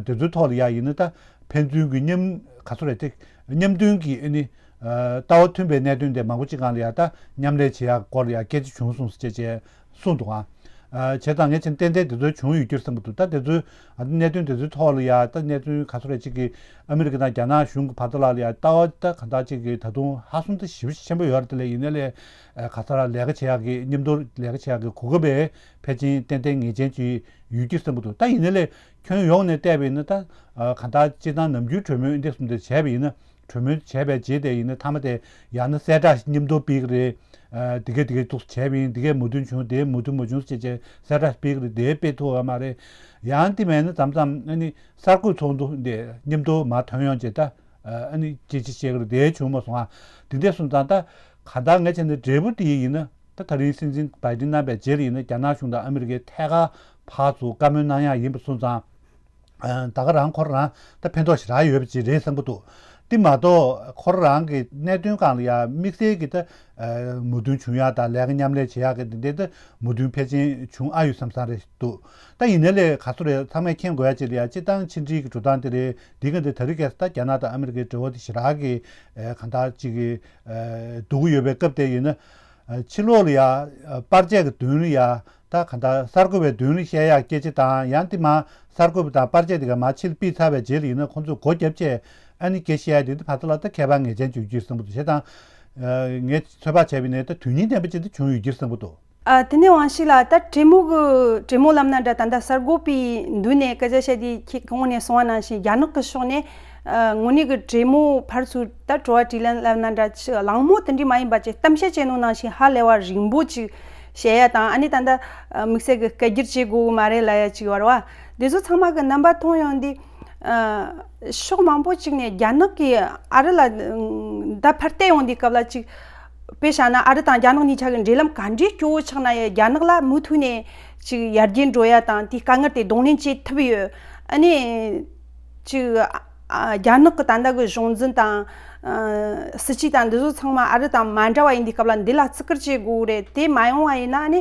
དེ་ཚོའི་ཐོག་ལ་ཡང་ཡིན་ན་ད་ཕན་ཚུན་གྱི་མཉམ་ག་ཚོད་རེད་དེ་མཉམ་མཐུན་གྱི་ཨ་ནི། ལྟ་བ་མཐུན་པའི་གནད་དོན་དེ་མང་པོ་ཅིག་སྒང་ལ་ཡང་ད་མཉམ་ལས་བྱེད་ཡག་སྐོར་ལ་ཡང་སྐད་ཆ་བྱུང་སོང་ཟེར་བྱས་བྱས། གསུངས་འདུག་ཨང་། བྱས་ཙང་ངས་བྱས་ན་ཏན་ཏན་དེ་ཚོ་བྱུང་ཡོད་རྒྱུ་རེད་བསམ་གྱི་འདུག་ད་དེ་ཚོའི་ཨ་ནི་གནད་དོན་དེ་ཚོའི་ཐོག་ལ་ཡ་ད་གནད་དོན་ག་ཚོད་རེད་ཅིག་གི་ཨ་མི་རི་ཀ་དང་རྒྱ་ནག་གཞུང་གི་བར་དུ་ལ་ལ་ཡ་ལྟ་བ་ད་གང་ལྟར་ཅིག་གི་ད་དུང་ཧ་སོང་ད་ཞེ་པོ་ཆེན་པོ་ཡོད་རེད། དེ་ལས་ཡིན་ན་ལས་ག་ཚོད་ར་ལས་ཀ་བྱེད་ཡག་གི་མཉམ་དུ་ལས་ཀ་བྱེད་ཡག་གི་གོ་སྐབས་ཕལ་ཆེར་ཏན་ཏན་ངེས་ཅན་ཅིག་ཡོད་རྒྱུ་རེད་བསམ་གྱི་འདུག་ད་ཡིན་ན་ལས་ཁྱོན་ཡོངས་ནས་བལྟས་པ་ཡིན་ན་ད་གང་ལྟར་སྤྱིར་བཏང་ནམ་རྒྱུན་གྲོས་མོལ་འདི་གསུམ་དེ་བྱས་པ་ཡིན་ན། གྲོས་མོལ་བྱས་པའི་རྗེས་དེ་ཡིན་ན་མཐའ་མ་དེ་ཡང་ན་གསལ་བསྒྲགས་མཉམ་དུ་སྤེལ་གི་རེད། ཨ་དེ་གས་དེ་གས་འདུག་བྱས་པ་ཡིན། དེ་གས་མོས་མཐུན་བྱུང་། དེ་མོས་མཐུན་མ་བྱུང་ཟེར་བྱས་གསལ་བསྒྲགས་སྤེལ་གི་རེད། དེ་སྤེལ་ཐུབ་ཡོད་མ་རེད། ཡང་དེ་མེད་ན་མཚམས་མཚམས་ཨ་ནི་གསར་འགོད་ཚོགས་འདུ་འདི་མཉམ་དུ་མར་ཐོན་ཡོང་བྱས་ད་ཨ་ནི་སྐད་ཆ་བཤད་གི་རེད། དེ་བྱུང་མ་སོང་ཨ། དེ་འདྲས་སོང་ཙང་ད་ག་ད་ངས་བྱས་ན་འབྲས་བུ་དེ་ཡིན་ན་ད་ད་རིང་སྲིད་འཛིན་བྷའི་ཌེན་གནང་པའི་རྗེས་ལ་ཡིན་ན་རྒྱ་ནག་གཞུང་དང་ཨ་མི་རི་ཀའི་ཐད་ཀར་ཕར་ཚུར་བཀའ་མོལ་གནང་ཡག་ཡིན་པ་སོང་ཙང་། ད་ག་རང་ཁོ་རང་ད་ཕན་ཐོགས་ཞེ་དྲག་ཡོད་པ་ཅིག་རེད་བསམ་གྱི་འདུག་དེ་མ་གཏོགས་ཁོ་རང་གི་གནད་དོན་སྒང་ལ་ཡང་དམིགས་བསལ་གྱི་ད་མོས་མཐུན་བྱུང་ཡག་དང་ལས་ཀ་མཉམ་ལས་བྱེད་ཡག་གི་འདི་འདྲའི་ད་མོས་མཐུན་ཕལ་ཆེར་བྱུང་ཨ་ཡོད་བསམ་བསམ་རེད་འདུག་ད་ཡིན་ནའི་ལས་ག་ཚོད་རེད། ཚང་མས་མཁྱེན་དགོས་ཡག་ཅིག་ལ་ཡང་སྤྱིར་བཏང་ཕྱི་འབྲེལ་གྱི་འགྲོ་སྟངས་དེ་རེད། འདི་ག་འདི་ད་རེས་ཁ་སང་ད་རྒྱ་ནག་དང་ཨ་མི་རི་ཀའི་འབྲེལ་བ་དེ་ཞེ་དྲག་གི་གང་ལྟར་ཅིག་གི་སྡུག་གི་ཡོད་པའི་སྐབས་དེ་ཡིན་ན། ཕྱི་ལོགས་ལ་ཡ། པར་ཆས་ཀྱི་མདུན་ལ་ཡ། ད་ག་ད་གསར་འགོད་པའི་མདུན་ལ་བཤད་ཡག་སྐད་ཆ་དང་ཡང་དེ་མ་གསར་འགོད་པ་དང་པར་ཆས་དེ་ག་མ་ཕྱིར་ཕུད་ཚར་བའི་རྗེས་ལ་ཡིན་ན་ཁོང་ཚོས་སྒོ་བརྒྱབ་བྱས་ཨ་ནི་སྐད་བཤད་ཡག་དེ་དེ་བར་དུ་ལ་ད་ཁྱད་པར་ངེས་ཅན་བྱུང་རྒྱུ་བསམ་གྱི་འདུག་བྱས་ཙང་། ངས་ཚོད་དཔག་བྱས་པ་ཡིན་ན་ད་དོན་སྙིང་ལྡན་པ་ཅིག་ད་བྱུང་ཡོད་རྒྱུ་བསམ་གྱི་འདུག་ཨ་དེ་ནས་དབང་ཤེས་ལགས། ད་གྲོས་མོལ་གྱི་གྲོས་མོལ་ལབ་ན་འདྲ། ད་ལྟ་གསར་འགོད་པའི་མདུན་ནས་སྐད་ཆ་བཤད་དུས་ཁྱེད་གོང་ནས་གསུངས་པ་ནང་བཞིན་རྒྱ་ནག་གི་ཕྱོགས་ནས་ཨ་དངོས་གནས་ཀྱི་གྲོས་མོལ་ཕར་ཚུར་ད་དྲི་བ་དྲིས་ལན་ལབ་ན་འདྲ། ཅིག་གླེང་མོལ་དེ་འདྲ་མ་ཡིན་པ་ཅིག་གཏམ་བཤད་བྱས་ནོ་ནང་བཞིན་ཧ་ལས་པ་རིང་པོ་ཅིག་བཤད་ཡ་དང་། ཨ་ནི་ད་ལྟ་དམིགས་བསལ་གྱི་སྐད་སྒྱུར་བྱེད་དགོས་གི་མ་རེད་ལབ་ཡ་ཅིག་ཡོད་རེད་བ། དེ་ཚོ་ཚང་མ་གི་རྣམ་པ་མཐོང་ཡོང་དུས། ཕྱོགས་མང་པོ་ཅིག་ནས་རྒྱ་ནག་གིས་ཨ་རི་ལ་ད་ཕར་བལྟས་ཡོང་དུས་སྐབས་ལ་ཅིག་དཔེ་བཞག་ན་ཨ་རི་དང་རྒྱ་ནག་གཉིས་ཆ་གི་འབྲེལ་ལམ་ག་འདྲའི་སྐྱོ་བོ་ཆགས་ན་ཡང་རྒྱ་ནག་ལ་མུ་མཐུད་ནས་ཅིག་ཡར་རྒྱས་འགྲོ་ཡ་དང་དེའི་དཀའ་ངལ་དེ་གདོང་ལེན་བྱེད་ཐུབ་ཡོད། ཨ་ནི་ཅིག་ཨ་རྒྱ་ནག་གི་ད་ལྟ་གི་གཞུང་འཛིན་དང་ཨ་སྲིད་ཇུས་དང་འདི་ཚོ་ཚང་མ་ཨ་རི་དང་མ་འདྲ་བ་ཡིན་དུས་སྐབས་ལ་འདི་ལ་བརྩི་བཀུར་བྱེད་དགོས་རེད། དེ་མ་ཡོང་བ་ཡིན་ན་ཨ་ནི་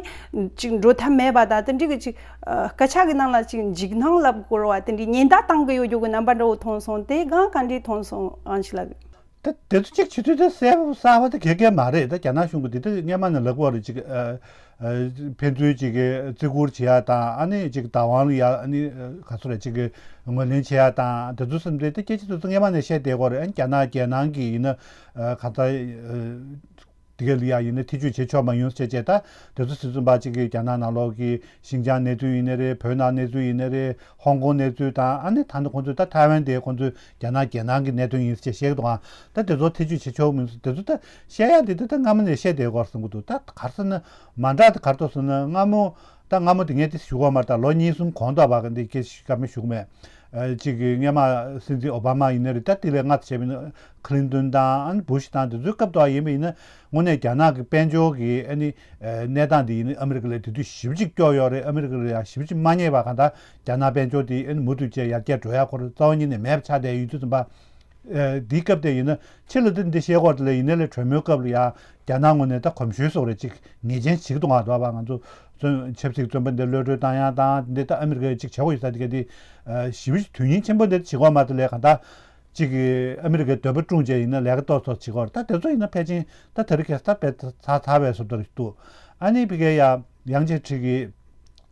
ཅིག་འགྲོ་ཐབས་མེད་པ་དང་དེ་འདྲའི་གི་ཅིག་སྐད་ཆ་གི་ནང་ལ་ཅིག་འཇིགས་སྣང་ལབ་དགོས་རེད་བ། དེ་འདྲའི་ཉེན་བརྡ་བཏང་གི་ཡོད་རྒྱུ་གི་རྣམ་པ་འདྲ་བོ་མཐོང་སོང་། དེ་གང་ག་འདྲའི་མཐོང་སོང་ཨང་ཞིག་ལབ། ད་དེ་ཚོ་གཅིག་བྱེད་དུས་ད་གསལ་པོ་གསལ་པོ་ད་ག་གེ་མ་རེད། ད་རྒྱ་ནག་གཞུང་གི་འདི་ད་སྔོན་མ་ནས་ལབ་དགོས་རེད། ཅིག་ཨ་ཨ་ཕན་ཚུན་ཅིག་གི་བརྩི་བཀུར་བྱེད་ཡ་དང་ཨ་ནི་ཅིག་བདག་དབང་ལ་ཡ་ཨ་ནི་ཨ་ག་ཚོད་རེད་ཅིག་གི་ངོས་ལེན་བྱེད་ཡ་དང་དེ་ཚོ་བསམ་དུས་ད་སྐད་ཆ་དེ་ཚོ་སྔོན་མ་ནས་བཤད་བསྡད་དགོས་རེད། ཨ་ནི་རྒྱ་ནག་རྒྱལ་ནང་གི་ཡིན་ན་ཨ་ག་ད་ཨ། དེ་ག་ལ་ཡ་ཡིན་ན་ཐེ་ཇུས་བྱེད་ཆོག་མ་ཡོང་ཟེར་བྱས། ད་དེ་ཚོ་སྲིད་ཚོང་པ་གཅིག་གིས་རྒྱ་ནག་ནང་ལོགས་ཀྱི་ཤིང་ཅང་གནས་ཚུལ་ཡིན་ནའི་རེད། བོད་ནང་གནས་ཚུལ་ཡིན་ནའི་རེད། ཧོང་ཀོང་གནས་ཚུལ་དང་ཨ་ནི་ད་ནི་ཁོང་ཚོས་ད་ཐའེ་ཝན་དེ་ཁོང་ཚོས་རྒྱ་ནག་རྒྱལ་ནང་གི་གནད་དོན་ཡིན་ཟེར་བཤད་ཀྱི་འདུག་ཨང་། ད་དེ་ཚོ་ཐེ་ཇུས་བྱེད་ཆོག་མིན་ཟེར་དེ་ཚོ་ད་བཤད་ཡ་དེ་ད་ད་སྔ་མོ་ནས་བཤད་བསྡད་ཡོད་རེད་བསམ་གྱི་འདུག་ད་ག་རེ་ཟེར་ན་མ་འདྲ་དེ་ག་རེ་འདུག་ཟེར་ན་སྔ་མོ། ད་སྔ་མོ་དེ་ངས་དེ་ཞུ་གི་ཡོད་མ་རེད། ད་ལོ་གཉིས་གསུམ་གོང་དུ་བ་ག་འདི་སྐད་ཆ་བཀའ་མོལ་ཞུ་གི་མེད། ཨ་གཅིག་གི་སྔོན་མ་སྲིད་འཛིན་ཨོ་བྷ་མ་ཡིན་ན་རེད། ད་དེ་ལས་སྔ་ཙམ་བྱས་པ་ཡིན་ན་ཁི་ལིན་ཏོན་དང་ཨ་ནི་བུ་ཤི་དང་དེ་ཚོའི་སྐབས་དུ་ཡིན་པ་ཡིན་ན་དངོས་གནས་རྒྱ་ནག་གི་དཔལ་འབྱོར་གྱི་ཨ་ནི་ཨ་གནས་སྟངས་དེ་ཡིན་ན་ཨ་མི་རི་ཀ་ལ་དེ་དུས་ཞེ་པོ་ཅིག་སྐྱོ་ཡོད་རེད། ཨ་མི་རི་ཀ་ལ་ཡང་ཞེ་པོ་ཅིག་མ་མཉེས་པ་གང་ལྟར་རྒྱ་ནག་དཔལ་འབྱོར་དེ་ཨ་ནི་མུ་མཐུད་བྱས་ཡར་རྒྱས་འགྲོ་ཡག་ཁོ་རང་རྩ་བ་ཉིད་ནས་མེད་པ་ཆགས་བསྡད་ཡོད་དུས་ཙམ་པ། ཨ་འདིའི་སྐབས་དེ་ཡིན་ན་ཕྱི་ལ་དེ་འདི་བཤད་སྐོར་དེ་ལ་ཡིན་ན་ལས་གྲོས་མོལ་སྐབས་ལ་ཡང་རྒྱ་ནག་ངོས་ནས་ད་གོམས་ཞུས་སོགས་རེ་ཅིག་ངེས་ཅན་ཞིག་འདུག་ང་། འདུག་བ། ང་ཚོ་བཙོན་ཆབ་སྲིད་བཙོན་པ་འདི་གློད་གྲོལ་བཏང་ཡག་དང་འདི་ད་ཨ་མི་རི་ཀས་ཅིག་བྱེད་དགོས་ཡོད་ས་དེ་ག་དེ་ཞེ་པོ་ཞིག་དོན་སྙིང་ཆེན་པོ་འདི་བྱེད་དགོས་མ་གཏོགས་ལས་གང་ལྟར་ཅིག་ཨ་མི་རི་ཀའི་འདོད་པ་བསྐྲུན་བྱས་ཡིན་ན་ལས་ཀ་ཏོག་ཙམ་བྱེད་དགོས་རེད། ད་དེ་ཚོ་ཡིན་ན་ཕལ་ཆེར་ད་དེ་རིང་ཁ་སང་ད་བས་ཚར་ཚར་བའི་བཟོ་འདྲ་ཞིག་འདུག་ཨ་ནི་ཕ་གིའི་ཡ་ཡང་ཅིན་ཁྲི་གི་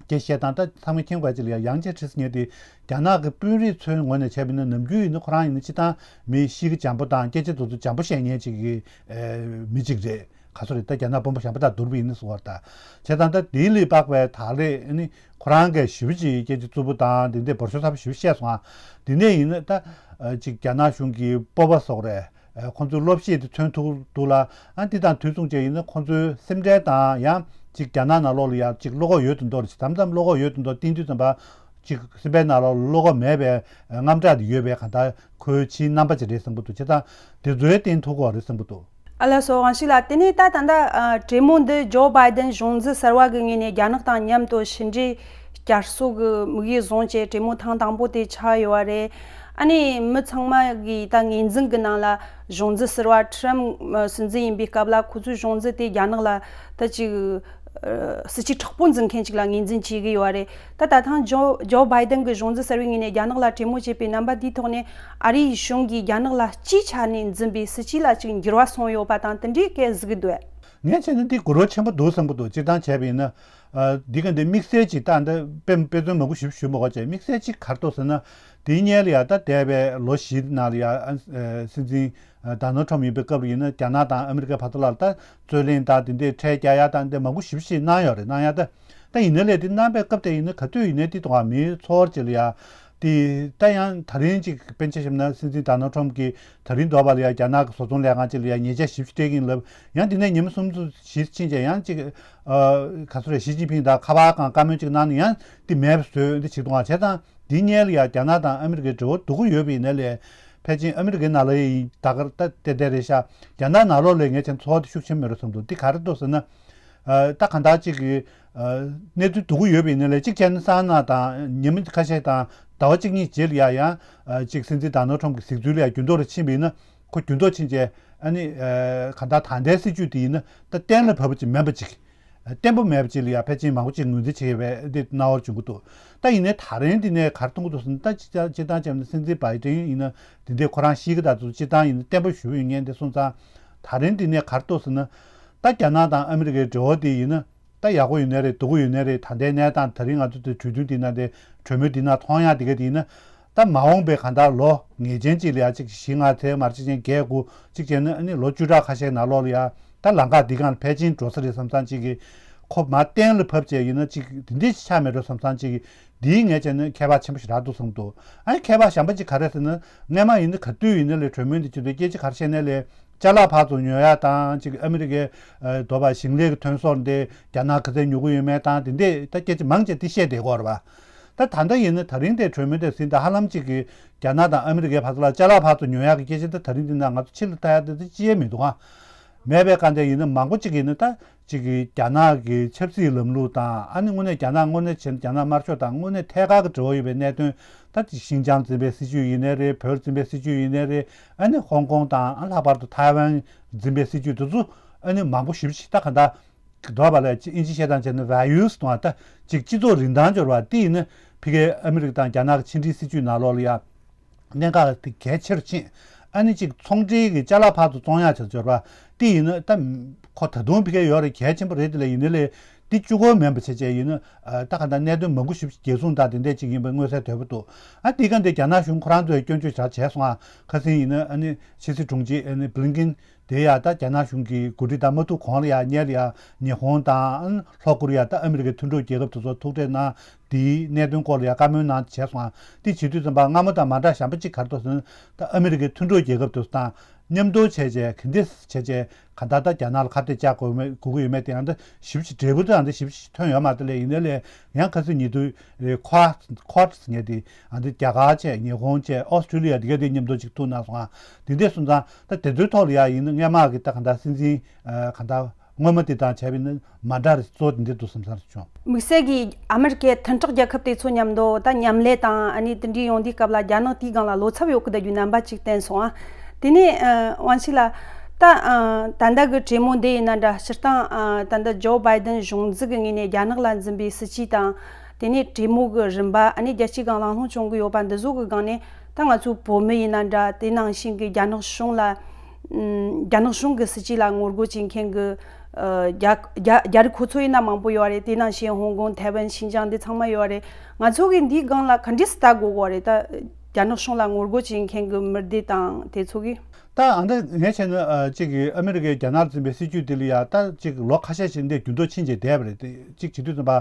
སྐད་བཤད་སྟངས་ད་ཚང་མས་མཁྱེན་དགོས་ཅིག་ལ་ཡ་ཡང་ཅིན་ཁྲི་ཟེར་མཁན་དེ་རྒྱ་ནག་གི་དཔོན་རིགས་ཚོའི་ངོས་ནས་བྱས་པ་ཡིན་ན་ནམ་རྒྱུན་ཡིན་ན་ཁོ་རང་ཡིན་ན་སྤྱིར་བཏང་མི་གཤིས་ཀ་འཇམ་པོ་དང་སྐད་ཆ་དེ་ཚོ་འཇམ་པོ་བཤད་མཁན་ཅིག་གི་ཨེ་མི་ཅིག་རེད། ག་ཚོད་རེད། ད་རྒྱ་ནག་དཔོན་པོ་གཞན་པ་དང་བསྡུར་བ་ཡིན་ན་ཟེར་བ་རེད། ད་བྱས་ཙང་ད་དེའི་ལས་དཔག་པའི་ད་རེས་ཨ་ནི་ཁོ་རང་གིས་ཞེ་པོ་ཅིག་སྐད་ཆ་རྩུབ་པོ་དང་དེ་འདྲའི་འབོར་ཤོག་ཚ་པོ་ཞེ་པོ་བཤད་སོང་ཨ། དེ་ནས་ཡིན་ན་ད་ཨ་ཅིག་རྒྱ་ནག་གཞུང་གི་སྤོབས་པ་སོགས་རེད། ཁོང་ཚོའི་བློ་བཤད་དེ་མཚོན་ཐུབ་འདུག་ལ། ཨ་འདི་དང་དུས་མཚུངས་བཅས་ཡིན་ན་ཁོང་ཚོའི་སེམས་ཁྲལ་དང་ཡང་ཅིག་རྒྱ་ནག་ནང་ལོགས་ལ་ཡང་ཅིག་བློ་ཁོག་ཡོད་དོ་མདོག་རེད། མཚམས་མཚམས་བློ་ཁོག་ཡོད་དོ་མདོག་བསྟན་དུས་ཙམ་པ་ ཅིག་སེམས་པའི་ནང་ལ་བློ་ཁོག་མེད་པའི་དངངས་སྐྲག་དེ་ཡོད་པའི་གང་ལྟར་ཁོའི་ཕྱིའི་རྣམ་པ་ཅིག་རེད་བསམ་གྱི་འདུག་བྱས་ཙང་དེ་ཚོའི་སྟེང་ཐུག་གི་རེད་བསམ་གྱི་འདུག་ཨ་ལགས་སོ། དབང་ཤེས་ལགས། དེ་ནས་ད་ད་ལྟ་ཨ་གྲོས་མོལ་འདི་ཇོ་བྷའི་ཏན་གཞུང་འཛིན་གསར་བ་གི་ངོས་ནས་རྒྱ་ནག་དང་མཉམ་དུ་ཕྱི་འབྲེལ་བསྐྱར་གསོ་གི་དམིགས་ཡུལ་བཟུང་བྱས་གྲོས་མོལ་ཐེངས་དང་པོ་དེ་ཆགས་ཡོད་པ་རེད། ཨ་ནི་མི་ཚང་མ་གིས་ད་ངོས་འཛིན་གྱི་ནང་ལ་གཞུང་འཛིན་ཟུར་པ་ཁྲི་རམ་སྲིད་འཛིན་ཡིན་པའི་སྐབས་ལ་ཁོ་ཚོའི་གཞུང་འཛིན་དེ་རྒྱ་ནག་ལ་ད་ཅིག་ཨ་སྲིད་ཇུས་མཁྲེགས་པོ་འཛིན་མཁན་ཅིག་ལ་ངོས་འཛིན་བྱེད་ཀྱི་ཡོད་པ་རེད། ད་ད་ཐེངས་ཇོ་ཇོ་བྷའི་ཏན་གྱི་གཞུང་འཛིན་གསར་བའི་ངོས་ནས་རྒྱ་ནག་ལ་གྲོས་མོལ་བྱེད་པའི་རྣམ་པ་འདིའི་ཐོག་ནས་ཨ་རིའི་གཞུང་གིས་རྒྱ་ནག་ལ་སྤྱིའི་ཆ་ནས་འཛིན་པའི་སྲིད་ཇུས་ལ་ཅིག་འགྱུར་བ་སོང་ཡོད་པ་དང་དེ་འདྲའི་སྐད་གཟིགས་ཀྱི་འདུག་ངས་བྱས་ན་འདི་གོ་རིམ་ཆེན་པོ་འདུག་བསམ་གྱི་འདུག་སྤྱིར་བཏང་བྱས་པ་ཡིན་ན། ཨ་འདི་ག་འདི་དམིགས་བསལ་ཅིག་ད་འདི་དཔེ་དཔེ་མཚོན་མང་པོ་ཞིག་ཞུ་མ་དགོས་བྱས། དམིགས་བསལ་ཅིག་ག་རེ་འདུག་ཟེར་ན། དེའི་སྔོན་ལ་ཡ་ད་འདས་པའི་ལོ་བཞི་ནང་ལ་ཡ་ཨ་ཨ་སྲིད་འཛིན་ཨ་ཌོ་ནལ་ཊམ་ཡིན་པའི་སྐབས་ལ་ཡིན་ན་རྒྱ་ནག་དང་ཨ་མི་རི་ཀའི་བར་དུ་ལ་ད་རྩོད་གླེང་དང་དེ་འདྲའི་ཁྲལ་རྒྱག་ཡ་དང་འདི་མང་པོ་ཞིབ་ཞིབ་གནང་ཡོད་རེད། གནང་ཡ་ད་ད་ཡིན་ན་ལས་དེ་གནང་པའི་སྐབས་དེ་ཡིན་ན་ག་དུས་ཡིན་ནའི་དེ་དུང་མིའི་འཚོ་བར་ཅིག་ལ་ཡ། དེ་ད་ཡང་ད་རིང་ཅིག་དཔེར་ན་ཆ་བཞག་ན་སྲིད་འཛིན་ཌོ་ནལ་ཊམ་གྱིས་ད་རིང་འདོད་པ་ལ་ཡ་རྒྱ་ནག་གི་བཟོ་ཚོང་ལས་ཁང་ཅིག་ལ་ཡ་ཉེས་ཆད་ཞིབ་ཕྲ་སྤྲད་ཀྱི་ཡིན་ལབ། ཡང་དེ་ནས་ཉི་མ་གསུམ་ཙམ་ཞིག་ཕྱིན་རྗེས་ཡང་ཅིག་ཨ་ག་ཚོད་རེད། ཞི་ཅིན་ཕིང་དང་ཁ་པར་སྒང་བཀའ་མོལ་ཅིག་གནང་ནས་ཡང་དེ་མེད་པ་བཟོས་འདི་བྱེད་དུས་བྱས་ཙང་། དེའི་སྔོན་ལ་ཡ་རྒྱ་ནག་དང་ཨ་མི་རི་ཀའི་འབྲེལ་བ་སྡུག་གི་ཡོད་པ་ཡིན་ན་ལས། ཕལ་ཆེར་ཨ་མི་རི་ཀའི་ནང་ལ་ཡིན་ད་གར་ད་བལྟས་བལྟས་རེད་ཤག་རྒྱ་ནག་ནང་ལོགས་ལ་ངས་བྱས་ན་ཚོར་བ་དེ་ཤུགས་ཆེན་མེད་རུ་སོང་འདུག་འདི་ག་རེ་འདུག་ཟེར་ན། ཨ་ད་གང་ལྟར་ཅིག་གི་ཨ་གནས་ཚུལ་སྡུག་གི་ཡོད་པ་ཡིན་ན་ལས་གཅིག་བྱས་ན་སང་ཉིན་དང་ཉི་མ་ཁ་ཤས་དང་ཟླ་བ་གཅིག་གཉིས་རྗེས་ལ་ཡ་ཡང་ཨ་ཅིག་སྲིད་འཛིན་ཌོ་ནལ་ཊམ་གྱི་གཟིགས་ཚུལ་ལ་ཡ་འགྱུར་ལྡོག་རེ་ཕྱིན་པ་ཡིན་ན། ཁོ་འགྱུར་ལྡོག་ཕྱིན་རྗེས་ཨ་ནི་ཨ་གང་ལྟར་ད་ལྟའི་སྲིད་ཇུས་དེ་ཡིན་ན་ད་གཏན་ལ་ཕབ་པ་ཅིག་མིན་པ་ཅིག་བརྟན་པོ་མེད་པ་ཅིག་ལ་ཡང་ཕལ་ཆེར་མང་པོ་ཅིག་ངོས་འཛིན་བྱེད་ཡོད་པའི་འདི་སྣང་བར་འབྱུང་གི་འདུག་ད་ཡིན་ནའི་ད་རིང་འདི་ནས་ག་རེ་མཐོང་གི་འདུག་ཟེར་ན། ད་སྤྱིར་བཏང་སྤྱིར་བཏང་བྱས་ན་སྲིད་འཛིན་བྷའི་ཏིན་ཡིན་ན་འདི་འདྲའི་ཁོ་རང་ཤི་གི་ད་དུ་སྤྱིར་བཏང་ཡིན་ན་བརྟན་པོ་ཞེ་པོ་ཡོད་མཁན་འདི་སོང་ཙང་། ད་རིང་འདི་ནས་ག་རེ་འདུག་ཟེར་ན། ད་རྒྱ་ནག་དང་ཨ་མི་རི་ཀའི་འབྲེལ་བ་འདི་ཡིན་ན་ད་ཡག་པོ་ཡོད་ནའི་རེད། སྡུག་པོ་ཡོད་ནའི་རེད། ད་ལྟའི་གནས་སྟངས་ད་རིང་ང་ཚོ་འདི་གྲོས་མཐུན་འདི་ནང་དེ་གྲོས་མོལ་འདི་ནང་མཐོང་ཡག་འདི་ག་འདི་ཡིན་ན། ད་མ་འོངས་པའི་གང་ལྟར་ལོ་ངེས་ཅན་ཅིག་ལ་ཡ་གཅིག་བཞི་ལྔ་ཚེ་མར་གཅིག་ཅན་བརྒྱད་དགུ་གཅིག་བྱས་ན་ཨ་ནི་ལོ་བཅུ་ཕྲག་ཁ་ཤས་ནང་ལོགས་ལ་ཡ་ད་ལམ་ཁ་འདི་སྒང་ལ་ཕལ་ཆེར་འགྲོ་ས་རེད་བསམ་བསམ་ཅིག་གི། ཁོ་མར་གཏན་ལ་ཕབ་བྱས་ཡིན་ན་ཅིག་འདི་འདྲ་ཆགས་མེད་འགྲོ་བསམ་བསམ་ཅིག་གི། འདིའི་ངས་བྱས་ན་ཁྱད་པར་ཆེན་པོ་ཞིག་རག་འདུག་བསམ་འདུག་ཨ་ནི་ཁྱད་པར་གཞན་པ་ཅིག་ག་རེ་ཟེར་ན། སྔོན་མ་ཡིན་ན་ག་དུས་ཡིན་ན་ལས་གྲོས་མོལ་འདི་བྱེད་དུས་སྐད་ཆ་ག་རེ་བཤད་ན་ལས། ཅ་ལག་ཕར་ཚུར་ཉོ་ཡག་དང་ཅིག་ཨ་མི་རི་ཀའི་ཨ་འདོད་པ་ཞིང་ལས་ཀྱི་ཐོན་ཟོག་འདི་རྒྱ་ནག་ག་ཚད་ཉོ་གི་ཡོད་མེད་དང་དེ་འདྲས་ད་སྐད་ཆ་མང་ཆེ་དེ་བཤད་བསྡད་ཀྱི་ཡོད་རེད་པ། ད་ད་ལྟ་ཡིན་ན་ད་རིང་དེ་གྲོས་མོལ་དེ་ཟིན་ད་ཧ་ལམ་ཅིག་གི་རྒྱ་ནག་དང་ཨ་མི་རི་ཀའི་བར་དུ་ལ་ཅ་ལག་ཕར་ཚུར་ཉོ་ཡག་གི་སྐད་ཆ་དེ་ད་རིང་འདི་ན་ང་ཚོ་ཕྱི་ལ་ལྟ་ཡག་དེ་ད་ཅི་ཡང་མི་འདུག་ཨ། མེད་པའི་སྒང་དེ་ཡིན་ན་མང་པོ་ཅིག་ཡིན་ན་ད་ཅིག་གི་རྒྱ་ནག་གི་ཆབ་སྲིད་ལམ་ལུགས་དང་ཨ་ནི་དངོས་གནས་རྒྱ་ནག་དངོས་གནས་བྱས་ན་རྒྱ་ནག་དམར་ཤོག་དང་དངོས་གནས་ཐད་ཀར་གྱི་འབྲེལ་བ་ཡོད་པའི་གནད་དོན། ད་ཅིག་ཤིན་ཅང་འཛིན་པའི་སྲིད་ཇུས་ཡིན་ནའི་རེད། བོད་འཛིན་པའི་སྲིད་ཇུས་ཡིན་ནའི་རེད། ཨ་ནི་ཧོང་ཀོང་དང་ཨ་ལྷག་པར་དུ་ཐའེ་ཝན་འཛིན་པའི་སྲིད་ཇུས་དེ་ཚོ་ཨ་ནི་མང་པོ་ཞེ་པོ་ཅིག་ད་ག་འདྲ་འདོད་པ་ལ་ཅིག་ཨིན་ཇི་བཤད་སྟངས་བྱས་ན་ཝེ་ལ་ཡུ་སི་དང་ད་ཅིག་སྤྱི་ཚོགས་རིན་ཐང་སྦྱོར་བ་དེ་ཡིན་ན་ཕ་གིའི་ཨ་མི་རི་ཀ་དང་རྒྱ་ནག་གི་ཕྱི་འབྲེལ་སྲིད་ཇུས་ནང་ལོགས་ལ་ཡ། གནད་འགག་དེ་གལ་ཆེ་རུ་ཕྱིན། ཨ་ནི་ཅིག་ཚོང་འབྲེལ་གྱི་ཅ་ལག་ཕར་ཚུར་བཙོང་ཡག་བྱ་སྦྱོར་བ་དེ་ཡིན་ན་ད་ཁོ་ད་དུང་ཕ་གིར་ཡོད་རེད། གལ་ཆེན་པོ་རེད། དེ་ལ་ཡིན་ན་ལས་དེ་གཅིག་པོ་མིན་པ་བྱས་བྱས་ཡིན་ན་ཨ་ད་ག་ད་གནད་དོན་མང་པོ་ཞིག་རྒྱལ་སྲུང་དང་དེ་འདྲས་ཅིག་ཡིན་པའི་མངོན་གསལ་དོད་པོ་འདུག་ཨ་དེ་ག་འདི་རྒྱ་ནག་གཞུང་ཁོ་རང་ཚོས་སྐྱོན་བརྗོད་བྱ་བྱས་སོང་ཨ། ཁ་སང་ཡིན་ན་ཨ་ནི་ཕྱི་སྲིད་དྲུང་ཆེ་ཨ་ནི་བྷི་ལིན་ཀིན་དེ་ཡ་ད་རྒྱ་ནག་གཞུང་གི་འགོ་ཁྲིད་དང་མ་ཐུག་གོང་ལ་ཡ་སྔོན་ལ་ཡ་ཉི་ཧོང་དང་ལྷོ་ཀོ་རི་ཡ་ད་ཨ་མི་རི་ཀའི་མཐུན་གྲོགས་རྒྱལ་ཁབ་དེ་ཚོ་ཐུག་འཕྲད་གནང་། དེའི་གནད་དོན་སྐོར་ལ་ཡང་བཀའ་མོལ་གནང་བྱས་སོང་ང་། དེ་བྱེད་དུས་ཙམ་པ་སྔ་མོ་དང་མ་འདྲ་ཞན་པ་གཅིག་ག་རེ་འདུག་ཟེར་ན། ད་ཨ་མི་རི་ཀའི་མཐུན་གྲོགས་རྒྱལ་ཁབ་དེ་ཚོ་དང་མཉམ་དུ་བྱས་བྱས་ག་འདྲས་བྱས་བྱས་གང་ལྟར་ད་རྒྱ་ནག་ལ་ཁ་གཏད་བཅག་དགོས་མེད་དགོས་ཀྱི་ཡོད་མེད་དེ་ཡང་ད་ཞིབ་ཞིབ་འབྲས་བུ་དེ་ཡང་ད་ཞིབ་ཞིབ་ཐོན་ཡོད་མ་རེད། དེ་ལས་ཡིན་ནའི་ལས་ཡང་ཁ་སང་ཉེ་དུས་ཁོ་ཁོ་ངས་དེ་ཡང་ད་རྒྱ་གར་བྱས་ཉི་ཧོང་བྱས་ཨོ་སི་ཀྲི་ལི་ཡ་འདི་ག་དེ་མཉམ་དུ་ཅིག་ཐུག་གནང་སོང་ང་། དེ་འདྲས་སོང་ཙང་ད་དེ་ཚོའི་ཐོག་ལ་ཡ་ཡིན་ན་སྔོན་མ་གི་ད་གང་ལྟར་སྲིད་འཛིན་གང་ལྟར། སྔོན་མ་དེ་དང་བྱས་པ་ཡིན་ན་མ་འདྲ་རེད། གཙོ་བོ་དེ་འདྲ་འདུག་བསམ་བསམ་བྱུང་། དམིགས་བསལ་གྱིས་ཨ་མེ་རི་ཀའི་མཐུན་གྲོགས་རྒྱལ་ཁབ་དེ་ཚོ་མཉམ་དུ་ད་མཉམ་ལས་དང་ཨ་ནི་དེ་འདྲའི་ཡོང་དུས་སྐབས་ལ་རྒྱ་ནག་དེའི་སྒང་ལ་བློ་འཚབ་ཡོད་ཀི་ད་རྒྱུ་རྣམ་པ་ཅིག་བསྟན་སོང་ཨ། དེ་ནས་ཨ་དབང་ཕྱུག་ལགས། ད་ཨ་ད་ལྟ་གི་གྲོས་མོལ་འདི་ཡིན་ན་འདྲ། སྤྱིར་བཏང་ཨ་ད་ལྟ་ཇོ་བྷའི་ཏན་གཞུང་འཛིན་གི་ངོས་ནས་རྒྱ་ནག་ལ་འཛིན་པའི་སྲིད་ཇུས་དང་། དེ་ནས་གྲོས་མོལ་གི་རིམ་པ་ཨ་ནི་རྒྱལ་སྤྱིའི་སྒང་གླེང་སློང་བྱུང་གི་ཡོད་པ་འདི་ཚོ་གི་སྒང་ནས། ད་ང་ཚོའི་བོད་མི་ཡིན་ན་འདྲ། དེ་ནང་བཞིན་གྱི་རྒྱ་ནག་གཞུང་ལ། ཨམ། རྒྱ་ནག་གཞུང་གི་སྲིད་ཇུས་ལ་ངོ་རྒོལ་བྱེད་མཁན་གྱི་ཨ་རྒྱ་རྒྱ་རྒྱ་རིགས་ཁོ་ཚོ་ཡིན་ན་མང་པོ་ཡོད་རེད། དེ་ནང་བཞིན་ཧོང་ཀོང་། ཐའེ་ཝན། ཤིན་ཅང་འདི་ཚང་མ་ཡོད་རེད། ང་ཚོ་གིས་འདིའི་སྒང་ལ་ག་འདྲས་ལྟ་དགོས་ཀྱི་རེད། ད་རྒྱ་ནག་གཞུང་ལ་ངོ་རྒོལ་བྱེད་མཁན་གྱི་མི་སྡེ་དང་དེ་ཚོ་གིས། ད་ཨ་འདི་ངས་བྱས་ན་ཨ་གཅིག་གི་ཨ་མི་རི་ཀས་རྒྱ་ནག་ལ་འཛིན་པའི་སྲིད་ཇུས་དེ་ལ་ཡ་ད་གཅིག་ལོ་ཁ་ཤས་ཤིག་འདས་རྒྱུན་དུ་ཕྱིན་བྱས་བསྡད་པ་རེད་དེ། གཅིག་བྱེད་དུས་ཙམ་པ་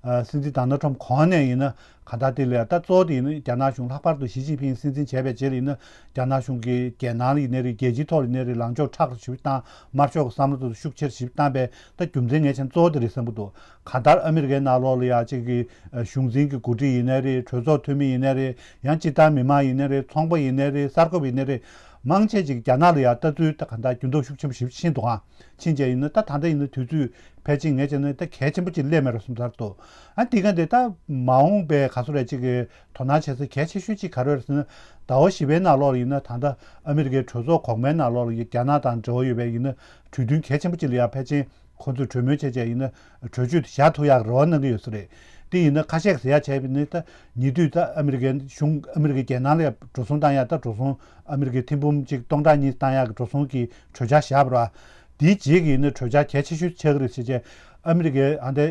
ཨ་སྲིད་འཛིན་ཌོ་ནལ་ཊམ་གོང་ནས་ཡིན་ན་གང་ལྟར་དེ་ལ་ཡ་ད་གཙོ་བོ་དེ་ཡིན་ན་རྒྱ་ནག་གཞུང་ལྷག་པར་དུ་ཞི་ཅིན་ཕིང་སྲིད་འཛིན་བྱས་པའི་རྗེས་ལ་ཡིན་ན་རྒྱ་ནག་གཞུང་གིས་རྒྱལ་ནང་ལ་ཡིན་ནའི་རེད། རྒྱལ་སྤྱིའི་ཐོག་ལ་ཡིན་ནའི་རེད། ལངས་ཕྱོགས་མཁྲེགས་པོ་ཞིག་བཏང་། དམར་ཤོག་གི་བསམ་བློ་དེ་ཚོ་ཤུགས་ཆེར་ཞིག་བཏང་པས་ད་རྒྱུ་མཚན་ངས་བྱས་ན་གཙོ་བོ་དེ་རེད་བསམ་གྱི་འདུག་གང་ལྟར་ཨ་མི་རི་ཀའི་ནང་ལོགས་ལ་ཡ་གཅིག་གི་ཨ་གཞུང་འཛིན་གྱི་འགོ་ཁྲིད་ཡིན་ནའི་རེད། གྲོས་ཚོགས་འཐུས་མི་ཡིན་ནའི་རེད། ཡང་སྤྱིར་བཏང་མི་མང་ཡིན་ནའི་རེད། ཚོང་པ་ཡིན་ནའི་རེད། གསར་འགོད་པ་ཡིན་ནའི་རེད། མང་ཆེ་ཅིག་རྒྱ་ནག་ལ་ཡ་ལྟ་ཚུལ་ད་གང་ལྟར་འགྱུར་ལྡོག་ཤུགས་ཆེན་པོ་ཞིག་ཕྱིན་འདུག་ཨང་། ཕྱིན་བྱས་ཡིན་ན་ད་ད་ལྟ་ཡིན་ན་དུས་ཚོད་ཕལ་ཆེར་ངས་བྱས་ན་ད་གལ་ཆེན་པོ་ཅིག་སླེབས་མེད་རེད་བསམ་ཚར་འདུག་ཨ་འདི་ག་འདི་ད་མ་འོངས་པའི་ག་ཚོད་རེད་ཅིག་གི་དོ་སྣང་བྱེད་ས་གལ་ཆེ་ཤོས་ཅིག་ག་རེ་རེད་ཟེར་ན། ཟླ་བ་བཞི་པའི་ནང་ལོགས་ལ་ཡིན་ན་ད་ལྟ་ཨ་མི་རི་ཀའི་གྲོས་ཚོགས་གོང་མའི་ནང་ལོགས་ལ་ཡིན་རྒྱ་ནག་དང་འབྲེལ་བ་ཡོད་པའི་ཡིན་ན་གྲོས་མཐུན་གལ་ཆེན་པོ་ཅིག་ལ་ཡ་ཕལ་ཆེར་ཁོང་ཚོས་གྲོས་མོལ་བྱས་བྱས་ཡིན་ན་གྲོས་ཆོད་དེ་བཞག་ཐུབ་ཡག་རེ་བ་གནང་གི་ཡོད་ས་རེད། དེ་ཡིན་ན་ཁ་ཤས་ཀྱིས་ཟེར་ཡག་བྱས་པ་ཡིན་ན་ད་ཉེ་དུས་ད་ཨ་མི་རི་ཀའི་གཞུང་ཨ་མི་རི་ཀའི་རྒྱལ་ནང་ལ་ཡ་འགྲོ་སོང་བཏང་ཡག་ད་འགྲོ་སོང་ཨ་མི་རི་ཀའི་ཐེར་འབུམ་གཅིག་སྟོང་ཕྲག་གཉིས་བཏང་ཡག་གི་འགྲོ་སོང་གི་གྲོས་འཆར་བཞག་པ་རེད་བ། དེའི་རྗེས་ཀྱི་ཡིན་ན་གྲོས་འཆར་གལ་ཆེ་ཤོས་ཆགས་ཀྱི་རེད་ཟེར་བྱས་ཨ་མི་རི་ཀའི་ཨ་འདི་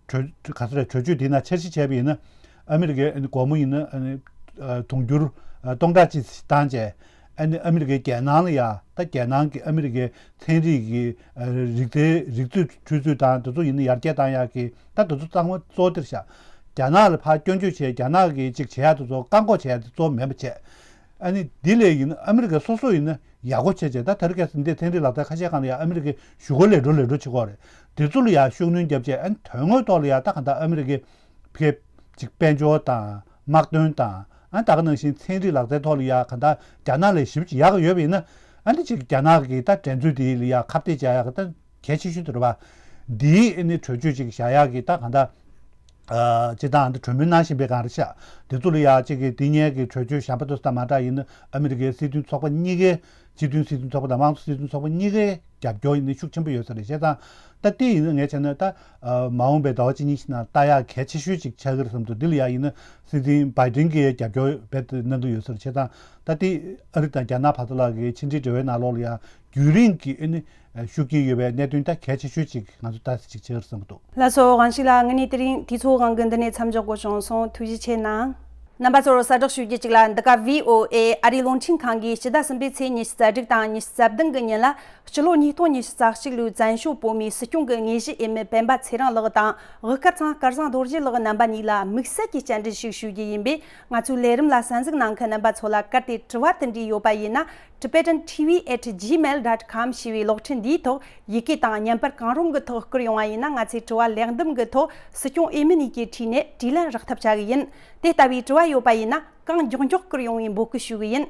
གྲོས་ག་ཚོད་རེད། གྲོས་ཆོད་དེའི་ནང་འཆར་གཞི་བྱས་པ་ཡིན་ན་ཨ་མི་རི་ཀའི་སྒོར་མོ་ཡིན་ན་ཨ་ནི་ཨ་དུང་ཕྱུར་ཨ་སྟོང་ཕྲག་གཅིག་བཏང་བྱས་ཨ་ནི་ཨ་མི་རི་ཀའི་རྒྱལ་ནང་ལ་ཡ་ད་རྒྱལ་ནང་གི་ཨ་མི་རི་ཀའི་ཚན་རིག་གི་ཨ་རིག་རྩལ་རིག་རྩལ་འཕྲུལ་ཆས་དང་དེ་ཚོ་ཡིན་ན་ཡར་རྒྱས་བཏང་ཡག་གི་ད་དེ་ཚོ་གཙང་མ་གཙོ་བོ་དེར་བཞག་རྒྱ་ནག་ལ་ཕར་སྐྱོན་བརྗོད་བྱས་རྒྱ་ནག་གི་ཅིག་བྱེད་ཡག་དེ་ཚོ་བཀག་འགོག་བྱེད་ཡག་དེ་གཙོ་བོ་མིན་པ་བྱས། ཨ་ནི་འདི་ལས་ཡིན་ན་ཨ་མི་རི་ཀ་སོ་སོ་ཡིན་ན་ཡག་པོ་བྱས་བྱས་ད་ད་རེས་ཀ་འདི་ཚན་རིག་ལག་རྩལ་ཁ་ཤས་སྒང་ལ་ཡ་ཨ་མི་རི་ཀའི་གཞུག་གུ་ལས་འགྲོ་ལས་འགྲོ་བྱེད་ཀྱི་ཡོད་རེད། དེ་ཚོ་ལ་ཡ་ཤུགས་སྣོན་བརྒྱབ་བྱས་ཨ་ནི་དོན་དངོས་ཐོག་ལ་ཡ་ད་གང་ལྟར་ཨ་མི་རི་ཀའི་ཕ་གི་ཅིག་དཔལ་འབྱོར་དང་དམག་དོན་དང་ཨ་ནི་ད་ག་ནང་བཞིན་ཚན་རིག་ལག་རྩལ་ཐོག་ལ་ཡ་གང་ལྟར་རྒྱ་ནག་ལས་ཞེ་པོ་ཅིག་ཡག་གི་ཡོད་པ་ཡིན་ན་ཨ་ནི་ཅིག་རྒྱ་ནག་གི་ད་འགྲན་རྩོད་དེ་ལ་ཡ་ཁ་གཏད་བཅག་ཡག་གི་ད་གལ་ཆེ་ཤོས་དེ་རེད་བ། འདིའི་ཨ་ནི་གྲོས་ཆོད་ཅིག་བཞག་ཡག་གི་ད་གང་ལྟར། ཨ་སྤྱིར་བཏང་འདི་གྲོས་མོལ་གནང་བཞིན་པའི་སྒང་རེད་ཤག་དེ་ཚོ་ལ་ཡ་གཅིག་གི་འདི་སྔོན་གྱི་གྲོས་ཆོད་གཞན་པ་དེ་ཚོ་དང་མ་འདྲ་ཡིན་ན་ཨ་མི་རི་ཀའི་སྲིད་དོན་ཚོགས་པ་གཉིས་ཀའི་སྤྱི་མཐུན་སྲིད་དོན་ཚོགས་པ་དང་དམངས་གཙོ་སྲིད་དོན་ཚོགས་པ་གཉིས་ཀའི་རྒྱབ་སྐྱོར་ཡིན་ན་ཤུགས་ཆེན་པོ་ཡོད་ས་རེད། བྱས་ཙང་ད་དེ་ཡིན་ན་ངས་བྱས་ན་ད་ཨ་མ་འོངས་པའི་ཟླ་བ་གཅིག་གཉིས་ཤིག་ནང་ལྟ་ཡག་གལ་ཆེ་ཤོས་ཅིག་ཆགས་ཀྱི་རེད་བསམ་འདུག་འདི་ལ་ཡ་ཡིན་ན་སྲིད་འཛིན་བྷའི་ཌེན་གྱིས་རྒྱབ་སྐྱོར་རྦད་དེ་གནང་གི་ཡོད་ས་རེད། བྱས་ཙང་ད་དེ་ཨ་རི་དང་རྒྱ་ནག་བར་དུ་ལ་གི་ཕྱི་འབྲེལ་འབྲེལ་བའི་ནང་ལོགས་ལ་ཡ་རྒྱུན་རིང་གི་ཨ་ནི་ཤུགས་རྐྱེན་ཡོད་པའི་གནད་དོན་ད་གལ་ཆེ་ཤོས་ཅིག་ང་ཚོ་ལྟ་ས་ཅིག་ཆགས་ཀྱི་རེད་བསམ་གྱི་འདུག་ལགས་སོ། དབང་ཞིག་ལགས། དངོས་གནས་དེ་རིང་དུས་ཚོད་དབང་གིས་འདི་ནས་མཚམས་འཇོག་དགོས་བྱུང་སོང་། ཐུགས་རྗེ་ཆེ་གནང་། རྣམ་པ་ཚོར་གསལ་བསྒྲགས་ཞུ་རྒྱུ་གཅིག་ལ། འདི་ག་བྷི་ཨོ་ཨེ་ཨ་རིའི་རླུང་འཕྲིན་ཁང་གིས་སྤྱི་ཟླ་གསུམ་པའི་ཚེས་ཉི་ཤུ་རྩ་དྲུག་དང་ཉི་ཤུ་རྩ་བདུན་གྱི་ཉིན་ལ་སྤྱི་ལོ་ཉིས་སྟོང་ཉི་ཤུ་རྩ་གཅིག་ལོའི་བཙན་བྱོལ་བོད་མིའི་སྲིད་སྐྱོང་གི་དངོས་གཞི་འོས་མི་སྤེན་པ་ཚེ་རིང་ལགས་དང་དབུ་དཀར་ཚང་སྐལ་བཟང་རྡོ་རྗེ་ལགས་རྣམ་པ་གཉིས་ལ་དམིགས་བསལ་གྱི་བཅར་འདྲི་ཞིག་ཞུ་རྒྱུ་ཡིན་པས། ང་ཚོའི་ལས་རིམ་ལ་གསན་གཟིགས་གནང་མཁན་རྣམ་པ་ཚོ་ལ་གལ་ཏེ་དྲི་བ་དེ་འདྲའི་ཡོད་པ་ཡིན་ན། Tibetan T V at gmail dot com ཞེས་པའི་གློག་འཕྲིན་འདིའི་ཐོག་ཡི་གེ་དང་བརྙན་པར་གང་རུང་གི་ཐོག་བསྐུར་ཡོང་བ་ཡིན་ན། ང་ཚོས་དྲི་བ་ལེགས་འདེམས་ཀྱི་ཐོག་སྲིད་སྐྱོང་འོས་མི་གཉིས་ཀྱི་ཁྲིད་ནས་དྲིས་ལན་རག་ཐབས་བྱ་གི་ཡིན། དེ་ལྟ་བུའི་དྲི་བ་ཡོད་པ་ཡིན་ན་གང་མགྱོགས་མགྱོགས་བསྐུར་ཡོང་བའི་འབོད་སྐུལ་ཞུ་གི་ཡིན།